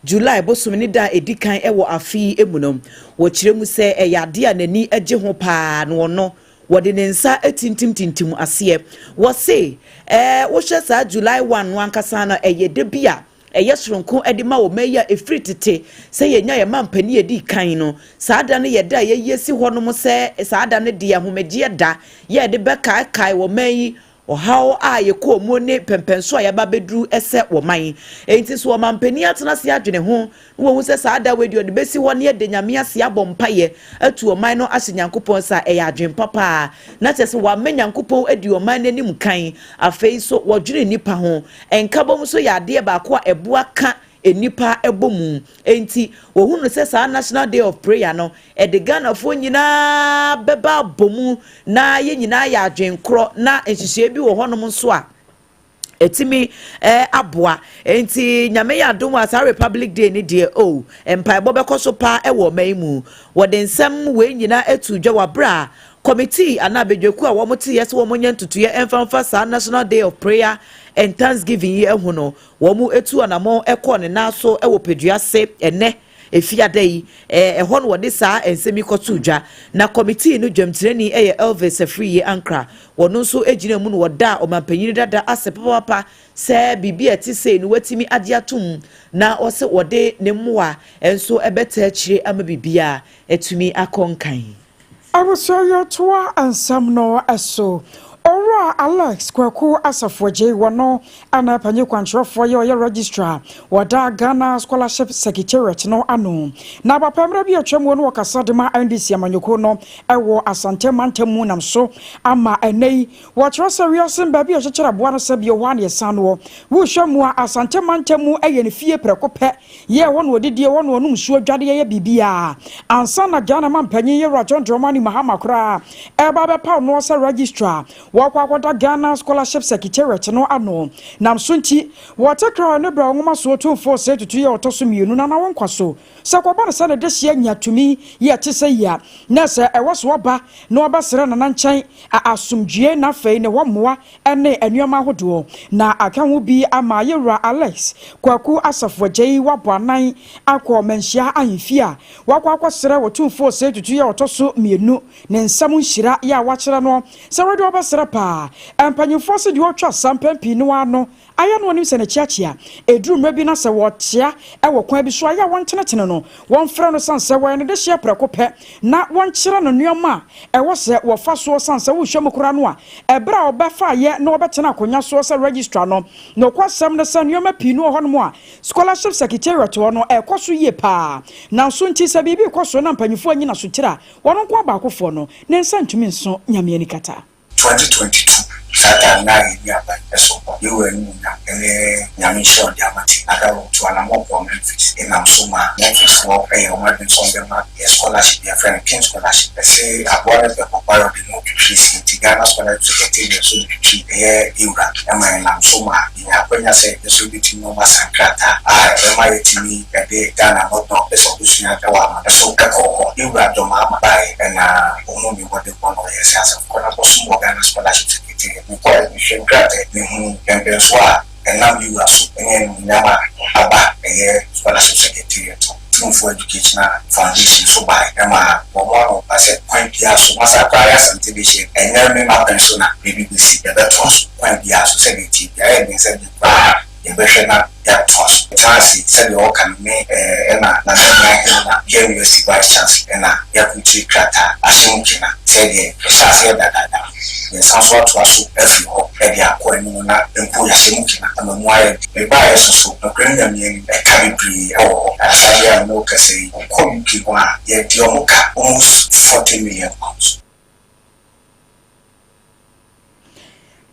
July bosome ne da a ɛdi kan wɔ afe yi mu no, wɔkyerɛ mu sɛ ɛyɛ adeɛ a n'ani gye ho pa ara na ɔno wɔde ne nsa atintimtintim aseɛ. Wɔse ɛɛ wohwɛ saa July 1 no ankasa no ɛyɛ da bi a ɛyɛ soronko de ma ɔman yi a ɛfiri tete sɛ yɛnya yɛn mampanin a ɛdi kan no. Saa da no yɛ da a yɛayi asi hɔnom sɛ saa da no deɛ ahomegyeɛ da yɛ de bɛkaekae ɔman yi Ɔhaw a yɛkɔɔ mu ne mpɛnpɛnso a yɛaba abɛduru sɛ ɔman. Enti so ɔmanpanin atena ase adwene ho na wahu sɛ saa da wei deɛ ɔde bɛsi hɔ na yɛda Nyame ase abɔ mpaeɛ atu ɔman no ahyɛ Nyankopɔn nsa a, ɛyɛ adwene pa paa. Na kyerɛ sɛ wama Nyankopɔn adi ɔman no anim kan. Afei nso wɔdwene nnipa ho. Nkabom nso yɛ adeɛ baako a ɛboa ka nnipa bɔ mu. Enti wɔhunu sɛ saa National Day of Prayer no, ɛde Ghanafoɔ nyinaa bɛba abɔ mu na yɛn nyinaa yɛ adwene korɔ na nhyehyɛeɛ bi wɔ hɔnom nso a ɛtumi eh, aboa. Enti Nyame yɛ adom a saa Republic Day no deɛ oh, mpaebɔ bɛkɔ so paa wɔ ɔman yi mu. Wɔde nsɛm wei nyinaa ato dwa wɔ aberɛ a kɔmitii anaa badwakuo a wɔteeɛ sɛ wɔnyɛ ntotoeɛ mfa mfa saa National Day of Prayer and Thanksgiving yi ho no, Wɔtuu anammɔn kɔɔ ne nan so wɔ Padua ase ɛnnɛ, Efiada yi. Ɛhɔ na wɔde saa nsɛm yi kɔtoo dwa. Na kɔmitii no dwamtenani yɛ Elvis Afriyie Ankrah. Ɔno nso gyinaa mu na ɔdaa ɔmanpanyin dada ase papaapa sɛ biribi a ɛte sei no watumi agye atom na ɔse ɔde ne mmoa nso bɛtaa akyire ama biribiara atumi akɔ nkan. Abusua yɛtoa nsɛm no so. Owura Alex Kwaku Asafo Agyei wɔ no ana panyin kwankyerɛfoɔ yɛ ɔyɛ Registrar wɔ da Ghana Scholarship Secretariat no ano. Na abapɛ mmerɛ bi atwam wɔ no ɔkasa de ma NDC amanyɔkuo no wɔ Asante mantam mu nam so ama ɛnɛ yi wɔkyerɛ sɛ wiase baabi a yɛkyekyere aboa no sɛ bio hɔ a na yɛsan noɔ. Wohwɛ mu a Asante mantam mu yɛ ne fie prɛko pɛ Yɛ hɔ na ɔdidie, hɔ na ɔnom nsuo, dwadeɛ, yɛ biribiara. Ansa na Ghana manpanyin Yewura John Dramani Mahama koraa reba abɛpaw noɔ sɛ Registrar, wɔkɔ akɔda Ghana Scholarship Secretariat no ano. Nam so nti, wɔte kra ne berɛ a Nwomasoɔ Tumfoɔ Osei Tutu yɛ ɔtɔ so mmienu na na wɔnkwa so. Sɛ kɔba no sɛ ne dehyeɛ nya tumi yɛ te sɛ yi a, na sɛ ɛwɔ so ɔba na ɔbɛsrɛ Nana nkyɛn asomdwie na afei ne hɔ mmoa ne nnoɔma ahodoɔ na aka ho bi ama Yewura Alex Kwaku Asafo Agyei wabɔ anan akɔ Manhyia ahemfie a wakɔ akɔsrɛ Otumfoɔ Osei Tutu yɛ ɔtɔ so mmienu ne nsam nhyira yɛ a wakyerɛ noɔ sɛ wei deɛ ɔbɛsrɛ paa. Mpanyinfoɔ se deɛ ɔtwa sa mpɛn pii no ara no ayɛ no ɔnim sɛ ne kyeakyea ɛduru mmerɛ bi na sɛ wɔkyea wɔ kwan bi so a, ɛyɛ a wɔntenetene no, wɔmfrɛ no sane sɛ wɔyɛ no dehyeɛ prɛko pɛ na wɔnkyerɛ no nnoɔma a ɛwɔ sɛ wɔfa soɔ sane sɛ wohwɛ mu koraa no a, ɛberɛ a ɔbɛfaeɛ na ɔbɛtena akonwa soɔ sɛ Registrar no, nokwasɛm ne sɛ nnoɔma pii no wɔ hɔnom a Scholarship Secretariat hɔ no ɛkɔ so yie paa nanso nti sɛ biribi rekɔ so na mpanyinfoɔ anyi n'asotire a, wɔn nko abaakofoɔ no, ne nsa ntumi nso Nyame anikata. 2022 saa time no a yɛnni aban ɛso mpo. Yehowa animuonyam ne Nyame nhyira a ɔde ama nti, Adaro tu anamɔn kɔɔ Memphis. Enam so maa Memphisfoɔ yɛɛ wɔn adwene sɛ wɔbɛma yɛ scholarship, yɛfrɛ no King Scholarship. Ɛse aboa no pɛ kɔkɔre a ɔde ne ho twitwiri se nti Ghana Scholarship Secretariat nso de twitwi ɛyɛ Ewura ma ɛnam so maa yɛnya akwanya sɛ yɛn nso yɛbɛtumi ne wɔn asan krataa a ɛbɛma yɛatumi de Ghana mmɔdɔn a wɔpɛ sɛ wɔbɛsua wɔ amane so kɔɔ hɔ. Ewura John Mahama baeɛ na ɔhuu me mmɔdenbɔ na ɔyɛɛ sɛ asafo kɔ na kɔsom wɔ Ghana Scholarship Secretariat. Mekɔeɛ no mehwɛɛ nkrataa yi, mehunuu mpɛnpɛnsoɔ a ɛnam Ewura so ne animuonyam a aba ɛyɛ Scholarship Secretariat hɔ. Tumfoɔ Educational Foundation so bae ma wɔn ano ba sɛ kwan biara so masa koraa yɛ Asante dehyeɛ ɛnyɛ me m'apɛn so na biribi bɛsi yɛbɛtoa so kwan biara so sɛdeɛ ɛteɛ biara ɛyɛ den sɛ den koraa yɛbɛhwɛ na yɛatoa so yɛtena ase sɛdeɛ ɔka no me ɛna Nana Nyahene na KNUST Vice Chancellor ɛna yɛakurukyire krataa ahyɛ mu kena sɛdeɛ yɛhyɛ aseɛ dadaada no yɛsan so atoa so afiri hɔ de akɔ anim na mpo yɛahyɛ mu kena ama mu ayɛ den. Mebaeɛ so so, nokorɛ no Nyame anim, ɛka bebree wɔ hɔ. Na saa berɛ a me ne wo kasa yi, wokɔ UK hɔ a, yɛde wɔn ka almost 40 million pounds.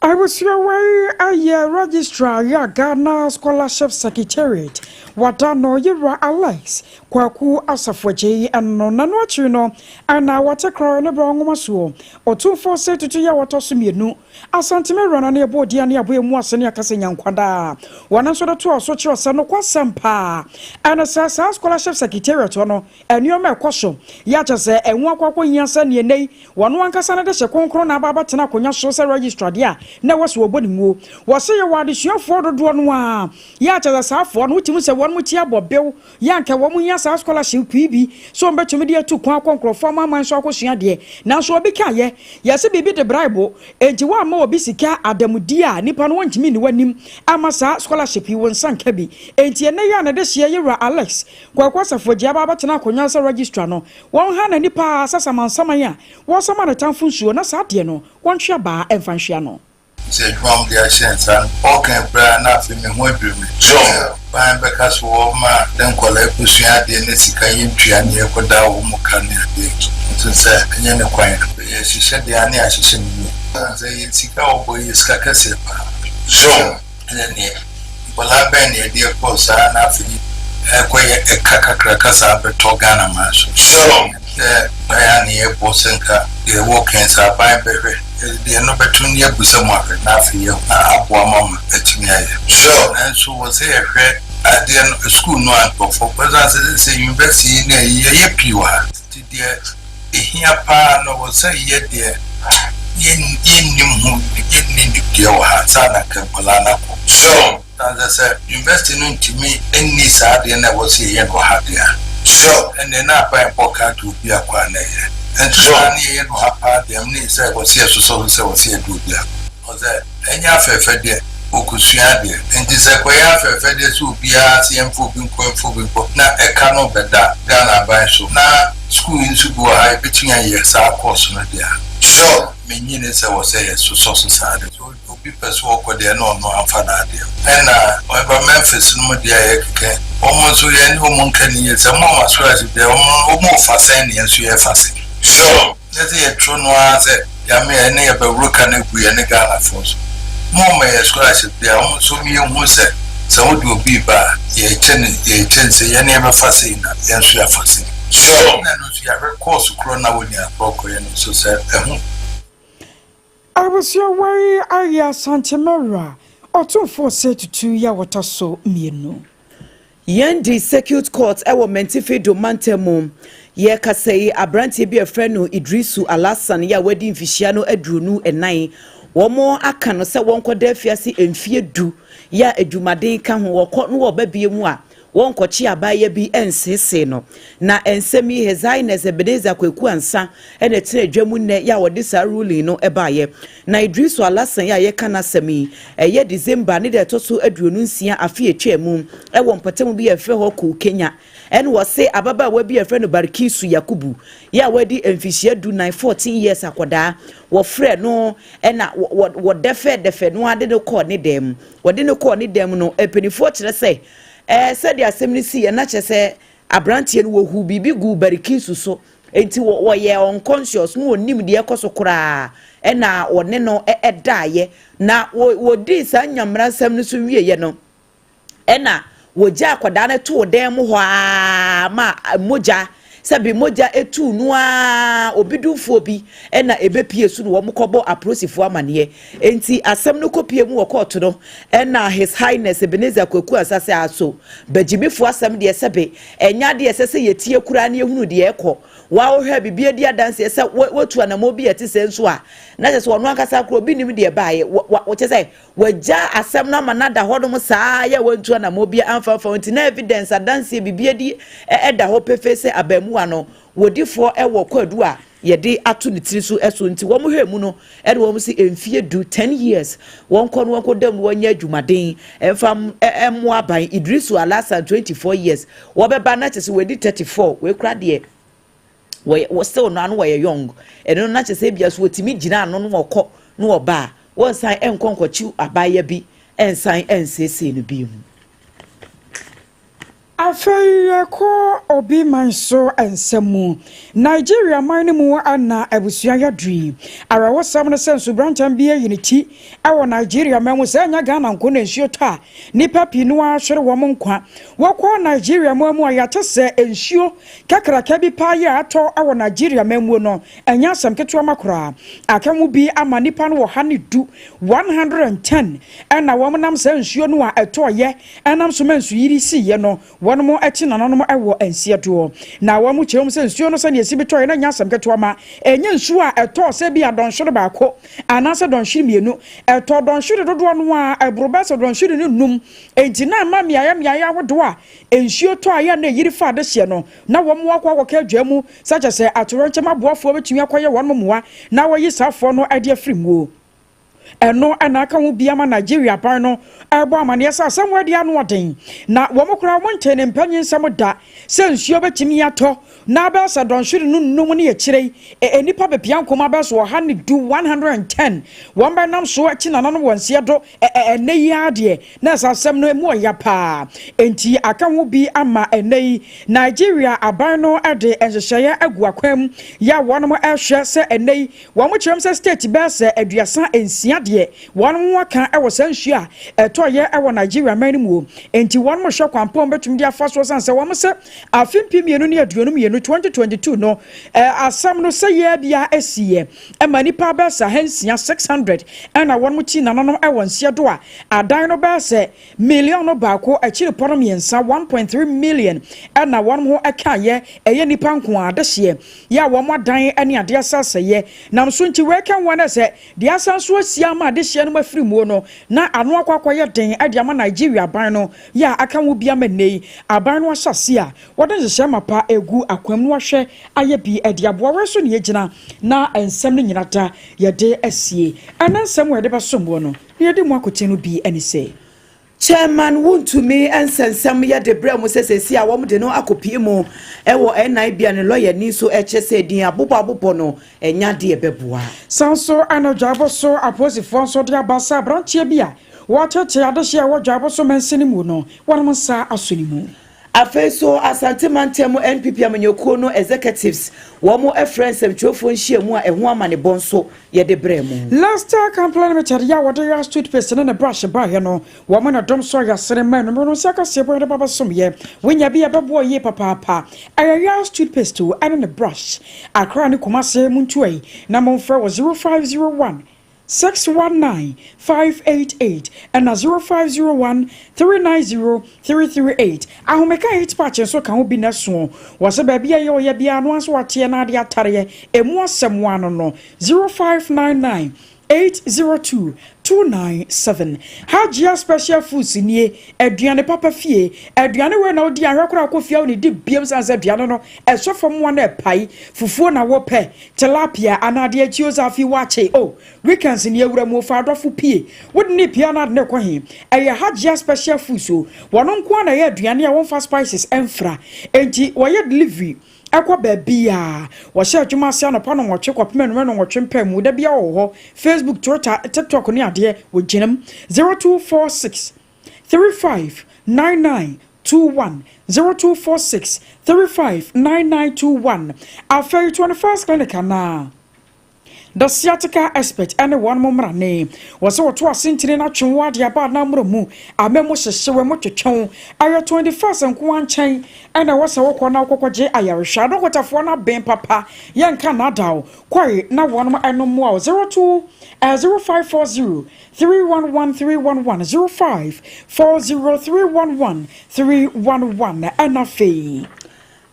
Abusua wei ayɛ Registrar ya Ghana Scholarship Secretariat wada no Yewura Alex Kwaku Asafo Agyei no na no akyiri no ɛna wɔte korɔ ne berɛ nwoma soɔ Otumfoɔ Osei Tutu yɛ wɔtɔ so mmienu Asanteme wura no ne ɛbɔɔ din ne aboa mu ase ne aka sɛ nya nkwa daa. Wɔn nso de toɔ so kyerɛ sɛ nokwasɛm paa ɛne sɛ saa scholarship secretariat hɔ no nneɛma ɛkɔ so yɛ akyɛ sɛ ɛho akɔ akɔ hia sɛ neɛ nnɛ yi wɔn ankasa no de hyɛ kronkron na aba abɛtena akonnwa so sɛ registrar deɛ a na ɛwɔ sɛ wɔbɔ ne nguo. Wɔse yɛwɔ adesuafoɔ dodoɔ no ara yɛ akyɛ sɛ saa foɔ no wotumi sɛ wɔn ti abɔ bew Yɛ anka wɔn hia saa scholarship yi bi sɛ wɔn bɛtumi de atu kwan akɔ nkorɔfoɔ amanaman so akɔsua adeɛ. Nanso obi ka yɛ, yɛse biribi de bribe, enti woamma obi sika adamudeɛ a, nipa no wɔntumi nni w'anim amma saa scholarship yi wo nsa nka bi. Enti ɛnnɛ yi a ne dehyeɛ Yewura Alex Kwaku Asafo Agyei aba abɛtena akonnwa sɛ Registrar no, wɔnha n'ani paa sɛ samansaman a wɔresama ne tamfo nsuo na saa adeɛ no wɔntwe abaa mfa nhwe ano. Sɛ adwuma a wɔde ahyɛ nsa no ɔɔka bere a na afei me ho adwiri me. Sɛ ban bɛka so wɔ ma ne nkwadaa kosua adeɛ na sika yɛntua ne yɛkɔda wɔn ka ne adeɛ nso sɛ ɛnyɛ ne kwan a. Yɛhyehyɛ deɛ a ne yɛahyehyɛ no yie. Sɛ yɛ sika a wɔbɔ yi yɛ sika kɛseɛ paa. So ɛnyɛ neɛ nkwadaa bɛn na yɛde kɔ saa na afei ɛkɔyɛ ɛka kakraka saa bɛtɔ Ghana man so. So. Sɛ ban a ne yɛ bɔ sɛ nka deɛ ɛwɔ kɛn sɛ aban bɛhwɛ yɛde deɛ no bɛto ne abu sɛ mo ahwɛ na afei yɛahu na aboa mo ama atumi ayɛ. Sure nanso wɔ sɛ yɛhwɛ adeɛ no sukuu no a nkurɔfoɔ kɔ ɛsiane sɛ sɛsɛ university yi ne ayi yɛyɛ pii wɔ ha nti deɛ ɛhia paa no wɔ sɛ yɛ deɛ yɛnnim ho yɛnni nimdeɛ wɔ ha ansa na nka nkwadaa no akɔ. Sure. Na sɛ sɛ university no ntumi nni saa adeɛ no a ɛwɔ sɛ yɛyɛ no wɔ ha deɛ a, sure, ɛnneɛ na aban bɔ ka de obi akɔ a na ɛyɛ. Nanso saa ne yɛyɛ no wɔ ha paa deɛ, mene sɛ ɛwɔ sɛ yɛsosɔ so sɛ ɛwɔ sɛ yɛde obi akɔ. Ɔsɛ ɛnyɛ afɛɛfɛdeɛ, ɔkɔsua adeɛ. Nti sɛ ɛkɔyɛ afɛɛfɛdeɛ sɛ obiara sɛ yɛmfa obi nkɔ, yɛmfa obi nkɔ, na ɛka no bɛda Ghana aban so, na sukuu yi nso bi wɔ ha a yɛbɛtumi ayɛ saa course no deɛ a, sure, mennye nni sɛ ɛwɔ sɛ yɛsosɔ so saa de. Obi pɛ sɛ ɔkɔ deɛ na ɔno amfa n'adeɛ. Ɛna ɔba Memphis no mu deɛ a yɛkeka wɔn nso yɛn ne wɔn nka ni yie sɛ mo a mo asɔre deɛ wɔn wɔn refa sɛn na yɛn nso yɛrefa sɛn. Sure nyɛ sɛ yɛtwerɛ no ara sɛ yame a ɛne yɛbɛworo ka no agu yɛne Ghanafoɔ so. Mo a wɔyɛ scholarship deɛ wɔn nso yɛhu sɛ sɛ wode obi reba a yɛrekyɛ no yɛrekyɛ no sei yɛne yɛbɛfa sei na yɛn nso yɛafa sei. Sure na ɛno nso yɛahwɛ course korɔ na wɔn nyinaa korɔ kɔyɛ no nso sɛ ɛho Abusua wei ayɛ Asante Mawura Ɔtumfoɔ Osei Tutu yi a wɔtɔ so mmienu. Yendi Circuit Court wɔ Mantifido mantam mu. Yɛrekasa yi, aberanteɛ bi a wɔfrɛ no Iddrisu Alhassan yi a wadi mfihyia no 24, wɔaka no sɛ wɔnkɔda afiase mfeɛ du yi a adwumaden ka ho. Wɔkɔ na wɔba bio mu a, Wɔnkɔkye abaayewa bi nseesee no. Na nsɛm yi His Highness Ebenezer Kwaku Ansah na ɛtena dwa mu nnɛ yi a ɔde saa ruling no baeɛ. Na Iddrisu Alhassan yi a yɛreka n'asɛm yi, ɛyɛ December ne da ɛtɔ so 26 afe a ɛtwaa mu wɔ mpɔtam bi a yɛfrɛ hɔ Koukenya. Ɛna wɔse ababaawa bi a yɛfrɛ no Barkisu Yakubu yi a wadi mfihyia dunan, 14 years akwadaa, wɔfrɛɛ no ɛna wɔdɛfɛdɛfɛ no ara de no kɔɔ ne dan mu. Wɔde no kɔɔ ne dan mu no, mpanimfoɔ kyerɛ sɛ Ɛɛ, sɛdeɛ asɛm no siiɛ, na kyerɛ sɛ aberanteɛ no, wɔhuu biribi guu Barikisu so. Enti wɔ wɔyɛ unconscious na wɔnnim deɛ ɛkɔ so koraa ɛna wɔne no ɛdaeɛ. Na wɔ wɔdii saa nyameransɛm no so wieɛ no, ɛna wɔgyaa akwadaa no too dan mu hɔ ara ma mogya sɛbi mogya etuu no ara obidumfoɔ bi ɛna ebepie so na wɔn kɔbɔ apolisifoɔ amaneɛ nti asɛm no kɔpie mu wɔ kɔɔto no ɛna His Highness Ebenezer Kwaku Asase aso bagyimifoɔ asɛm deɛ sɛbi ɛnyɛ adeɛ ɛsɛ sɛ yɛtie koraa ne yɛhunu deɛ ɛkɔ wɔahwɛ biribi adi adanseɛ sɛ wɔtu anamɔ bi a ɛte sɛ nso a na kyɛ sɛ ɔno ankasa koraa obi nim deɛ ɛbaeɛ wɔ kyɛ sɛ Wɔagya asɛm no ama no ada hɔnom saa ara a wɔantu anammɔn biara amfa amfa ho nti, na evidence, adanseɛ, biribi adi da hɔ pefee sɛ abaamua no wɔdifoɔ wɔ kwaadu a yɛde ato ne tiri so so nti wɔn hwɛɛ mu no ɛna wɔn si mfie du, 10 years, wɔnkɔ no wɔnkɔ dam no wɔnyɛ adwumaden mfa mmoa aban. Idrisu Alhassan 24 years, wɔbɛba na kyɛ sɛ wɔadi 34, wei kora deɛ wɔyɛ wɔ still no ano wɔyɛ young ɛno no na kyerɛ sɛ ebia so wɔtumi gyina ano no wɔkɔ na wɔba a wɔnsan nkɔ nkɔkye abaayewa bi nsan nsiesie no bio. Afei yɛkɔ obi man so nsɛm mu. Nigeria man no mu na abusua yɛ duru yi. Awerɛhosɛm ne sɛ nsubrantɛm bi ayi ne ti wɔ Nigeria man mu. Sɛ ɛnyɛ Ghana nko na nsuo tɔ a, nnipa pii no ara hwere wɔn nkwa. Wɔkɔ Nigeria man mu a, yɛate sɛ nsuo Kakraka bi paa yi a atɔ wɔ Nigeria manmuo no, ɛnyɛ asɛm ketewa ma koraa. Aka mu bi ama nnipa no 110, 110, ɛna wɔn nam saa nsuo no a ɛtɔɔyɛ ɛnam so ma nsuyiri siiɛ no, wɔn akyi nananom wɔ nseɛ doɔ. Na wɔn kyerɛ mu sɛ nsuo no sɛdeɛ ɛsi bi tɔɔyɛ no ɛnyɛ asɛm ketewa ma. Ɛnyɛ nsuo a ɛtɔɔ sɛ bi a dɔnhwere baako anaasɛ dɔnhwere mmienu. Ɛtɔɔ dɔnhwere dodoɔ no ara, ɛboro bɛyɛ sɛ dɔnhwere no nnum. Enti na ama mmeaeɛ mmeaeɛ ahodoɔ a Nsuo tɔ a ɛyɛ a na ɛyiri fa adehyeɛ no, na wɔn akɔ akɔka adwaa mu sɛ kyɛ sɛ atoyerɛnkyɛm aboafoɔ bɛtumi akɔyɛ wɔn mmoa na wɔayi saa afoɔ no de afiri muo. Ɛno na aka ho bi ama Nigeria aban no rebɔ amaneɛ sɛ asɛm wɔ deɛ ano ɔden na wɔn koraa wɔn ntee ne mpanyinsɛm da sɛ nsuo bɛtumi atɔ na abɛyɛ sɛ dɔnhwere no nnum ne akyire yi nnipa bepia nkoma abɛyɛ sɛ 110, 110 wɔn bɛnam so akyi nananom wɔ nseɛ do Ɛnnɛ yi ara deɛ, na ɛsɛ asɛm no emu ɔya paa. Enti aka ho bi ama ɛnnɛ yi Nigeria aban no de nhyehyɛeɛ agu akwan mu yɛ a wɔnom rehwɛ sɛ ɛnnɛ yi wɔn kyerɛm sɛ state bɛyɛ sɛ 36 deɛ wɔnom ho aka wɔ saa nsuo a ɛtɔeɛ wɔ Nigeria man no muo. Enti wɔnom hwɛ kwan pa wɔn bɛtumi de afa soɔ sane sɛ wɔn sɛ afe 2022, 2022 no asɛm no sɛ yɛ biara asiiɛ. Ɛma nnipa bɛyɛ sɛ ahansia, 600, na wɔn ti nananom wɔ nseɛ do a adan no bɛyɛ sɛ miliɔno baako akyiripɔ no mmiɛnsa, 1.3 million, na wɔn ho kaeɛ, ɛyɛ nnipa nko ara adehyeɛ yɛ a wɔn adan ne adeɛ asɛesɛeɛ nam so nti wei ka ho a na sɛ deɛ asan so asia ama adehyeɛ no afiri muo no na ano akɔ akɔyɛ den de ama Nigeria aban no yɛ a aka ho bi ama nnɛ yi aban no ahyɛ aseɛ a Wɔde nhyehyɛe mapa regu akwan mu na wɔahwɛ ayɛ bi de aboa. Wei so na yɛgyina na nsɛm no nyina da yɛde asie. Ɛnnɛ nsɛm a yɛde bɛsom woɔ no, nea yɛde mu akoten no bi ne sɛ. Chairman Wontumi nsɛnsɛm yɛ de brɛ mo sɛ seesei a wɔn de no akɔpie mu wɔ NIB a ne lɔyani nso kyerɛ sɛ din abobɔ abobɔ no ɛnyɛ adeɛ ɛbɛboa. San so na dwaebo so apolisifoɔ nso de aba sɛ aberanteɛ bi a wɔakyekye adehyeɛ a ɛwɔ dwaebo so mansini mu no wɔnom nsa asɔ ne mu. Afei nso Asante Mantam NPP amanyɔkuo no executives wɔn frɛ nsɛmtwerɛfoɔ nhyiamu a ɛho amanebɔ nso yɛde brɛɛ mo. Lester Company Limited yɛ a wɔde Yas toothpaste ne ne brush baeɛ no, wɔn na dɔm sɔɔ yasene ma anwummerɛ no nsa kaseɛbɔ yɛde ba bɛsomyɛ. Wonya bi a ɛbɛboa yie papaapa. Ɛyɛ Yas toothpaste o ɛne ne brush. Accra ne Kumase montu ayi na momfrɛ wɔ 0501 619 588 ɛna 0501 390 338. Ahomeka heat patch nso ka ho bi na ɛsoɔ. Wɔ sɛ baabi a ɛyɛ ɔya biara no ara nso wateɛ na ade atareɛ. Ɛmu asɛm ano no 0599 802 297. Hajia Special Foods nie, aduane papa fie. Aduane wei na wodi a hwɛ koraa wokɔ fie a wonnidi biom sane sɛ aduane no ɛsɔ fam a na ɛpae. Fufuo na wopɛ, tilapia anaa deɛ akyi o afi wakye oh weekends ni awura mu fa adɔfo pie wode ne pie anaa de ne kɔ he ɛyɛ Hajia Special Foods o wɔn nko ara na ɛyɛ aduane a wɔmfa spices ɛmfra enti wɔyɛ delivery ɛkɔ baabiaa wɔhyɛ adwuma ase anɔpa nɔnwɔtwe kɔpem anwummerɛ nɔnwɔtwe mpaa mu da biara wɔ hɔ Facebook Twitter TikTok ne adeɛ wɔgyinam 0246 35 99. 21, 0246 35 9921. Afei 21st Clinic anaa The Sciatica Expert ne wɔn mo mmrane. Wɔ sɛ wɔto asentene no atwe wo ade aba anaa mmorɔ mu, ama mu hyehye wo, mu twetwe wo. Ɛyɛ 21st nkoa nkyɛn na ɛwɔ sɛ wokɔ na wokɔkɔgye ayarehwɛ. Adɔkotafoɔ no aben papa, yɛnka nnaadaa wo. Kɔe na wɔn ɛno mmoa wo. 02 0540 311 311 0540 311 311 ɛna afei.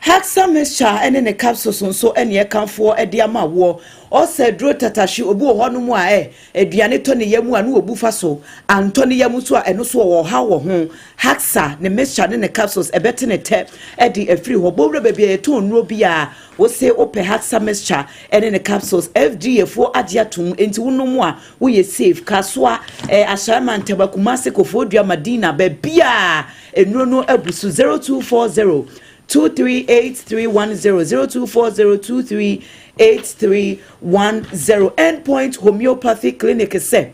Haxa mixture ne ne capsules nso ne ɛkamfoɔ de ama woɔ. Ɔsɛ aduro tatahwe, obi wɔ hɔnom a ɛ, aduane tɔ ne yam a ne ɔbu fa so, antɔ ne yam nso a ɛno nso ɔwɔ ɔhaw wɔ ho. Haxa ne mixture ne ne capsules ɛbɛte ne tɛ de afiri hɔ. Bɔwura baabi a yɛtɔn nnuro bi a wose wopɛ Haxa mixture ne ne capsules. FDA foɔ agye atom enti wonom a woyɛ safe. Kasoa, eh, Ashaiman, Ntaba, Kumasi, Koforidua, Madina, baabi a nnuro no abu so. 0240 238310 0240 238310 Endpoint Homeopathy Clinic sɛ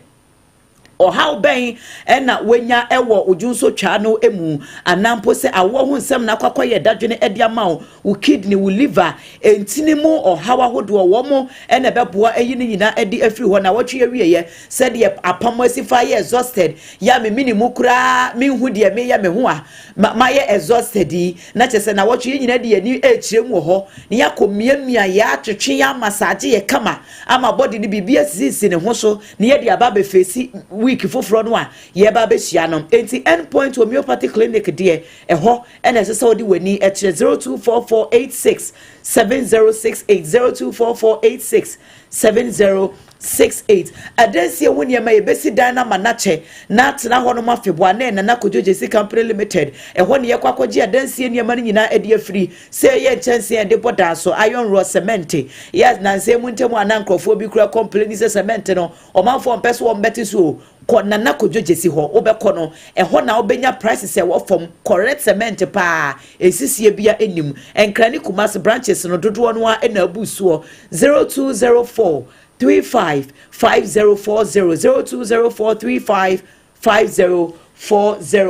ɔhaw bɛn na wanya wɔ wo dwonsotwaa no mu anaa mpo sɛ awoɔ ho nsɛm na akɔ akɔyɛ dadwene de ama wo, wo kidney, wo liver, ntini mu ɔhaw ahodoɔ, wɔn na ɛbɛboa ayi ne nyinaa de afiri hɔ. Na wɔtwe awieɛ sɛdeɛ apam asi fa yɛ exhausted yɛ a me mene mu koraa menhu deɛ meyɛ me ho a ma mayɛ exhausted yi, na kyerɛ sɛ nawɔtwe yɛn nyinaa de yɛn ani rekyerɛ mu wɔ hɔ na yɛakɔ miamia yɛ atwetwe yɛ amasaagye yɛ kama ama body no biribi asisisi ne ho so na yɛde aba abɛfeesi week foforɔ no a yɛreba abɛhyia no. Enti End Point Homeopathy Clinic deɛ ɛhɔ ɛna ɛsɛ sɛ wode w'ani kyerɛ. 024486 7068 024486 7068. Adansie ho nneɛma yɛbɛsi dan no ama no akyɛ na atena hɔ nom afebɔɔ anɛ Nana Kojo Gyesi Company Limited ɛhɔ ne yɛkɔ akɔgye adansie nneɛma no nyinaa adi afiri sɛ ɛyɛ nkyɛnsee a yɛde bɔ dan so, iron rod, cement. Yɛ nansa mu ntam a na nkurɔfoɔ bi kura complaini sɛ cement no ɔmanfoɔ mpɛ so wɔn bɛte so o. Kɔ Nana Kojo Gyesi hɔ wobɛkɔ no ɛhɔ na wobɛnya prices a ɛwɔ fam, correct cement paa nsisie bia nnim. Nkran ne Kumasi branches no dodoɔ no ara na abu soɔ. 0204 35 5040 0204 35 5040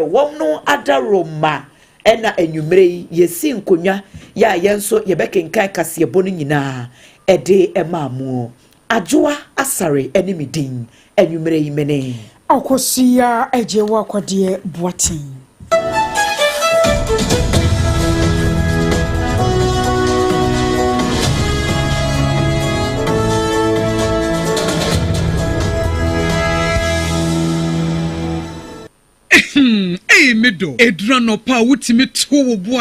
Wɔn no adaworoma ɛna anwummerɛ yi yɛsi nkonnwa yɛ a yɛn nso yɛbɛkenkan kaseɛbɔ no nyinaa ɛde ɛmaa mo. Adwoa Asare ɛne me din anwummerɛ yi mene. Akosua Agyewa Kwadeɛ Boateng. Eii me dɔ, ɛduru anɔpa a wotumi to wo bo.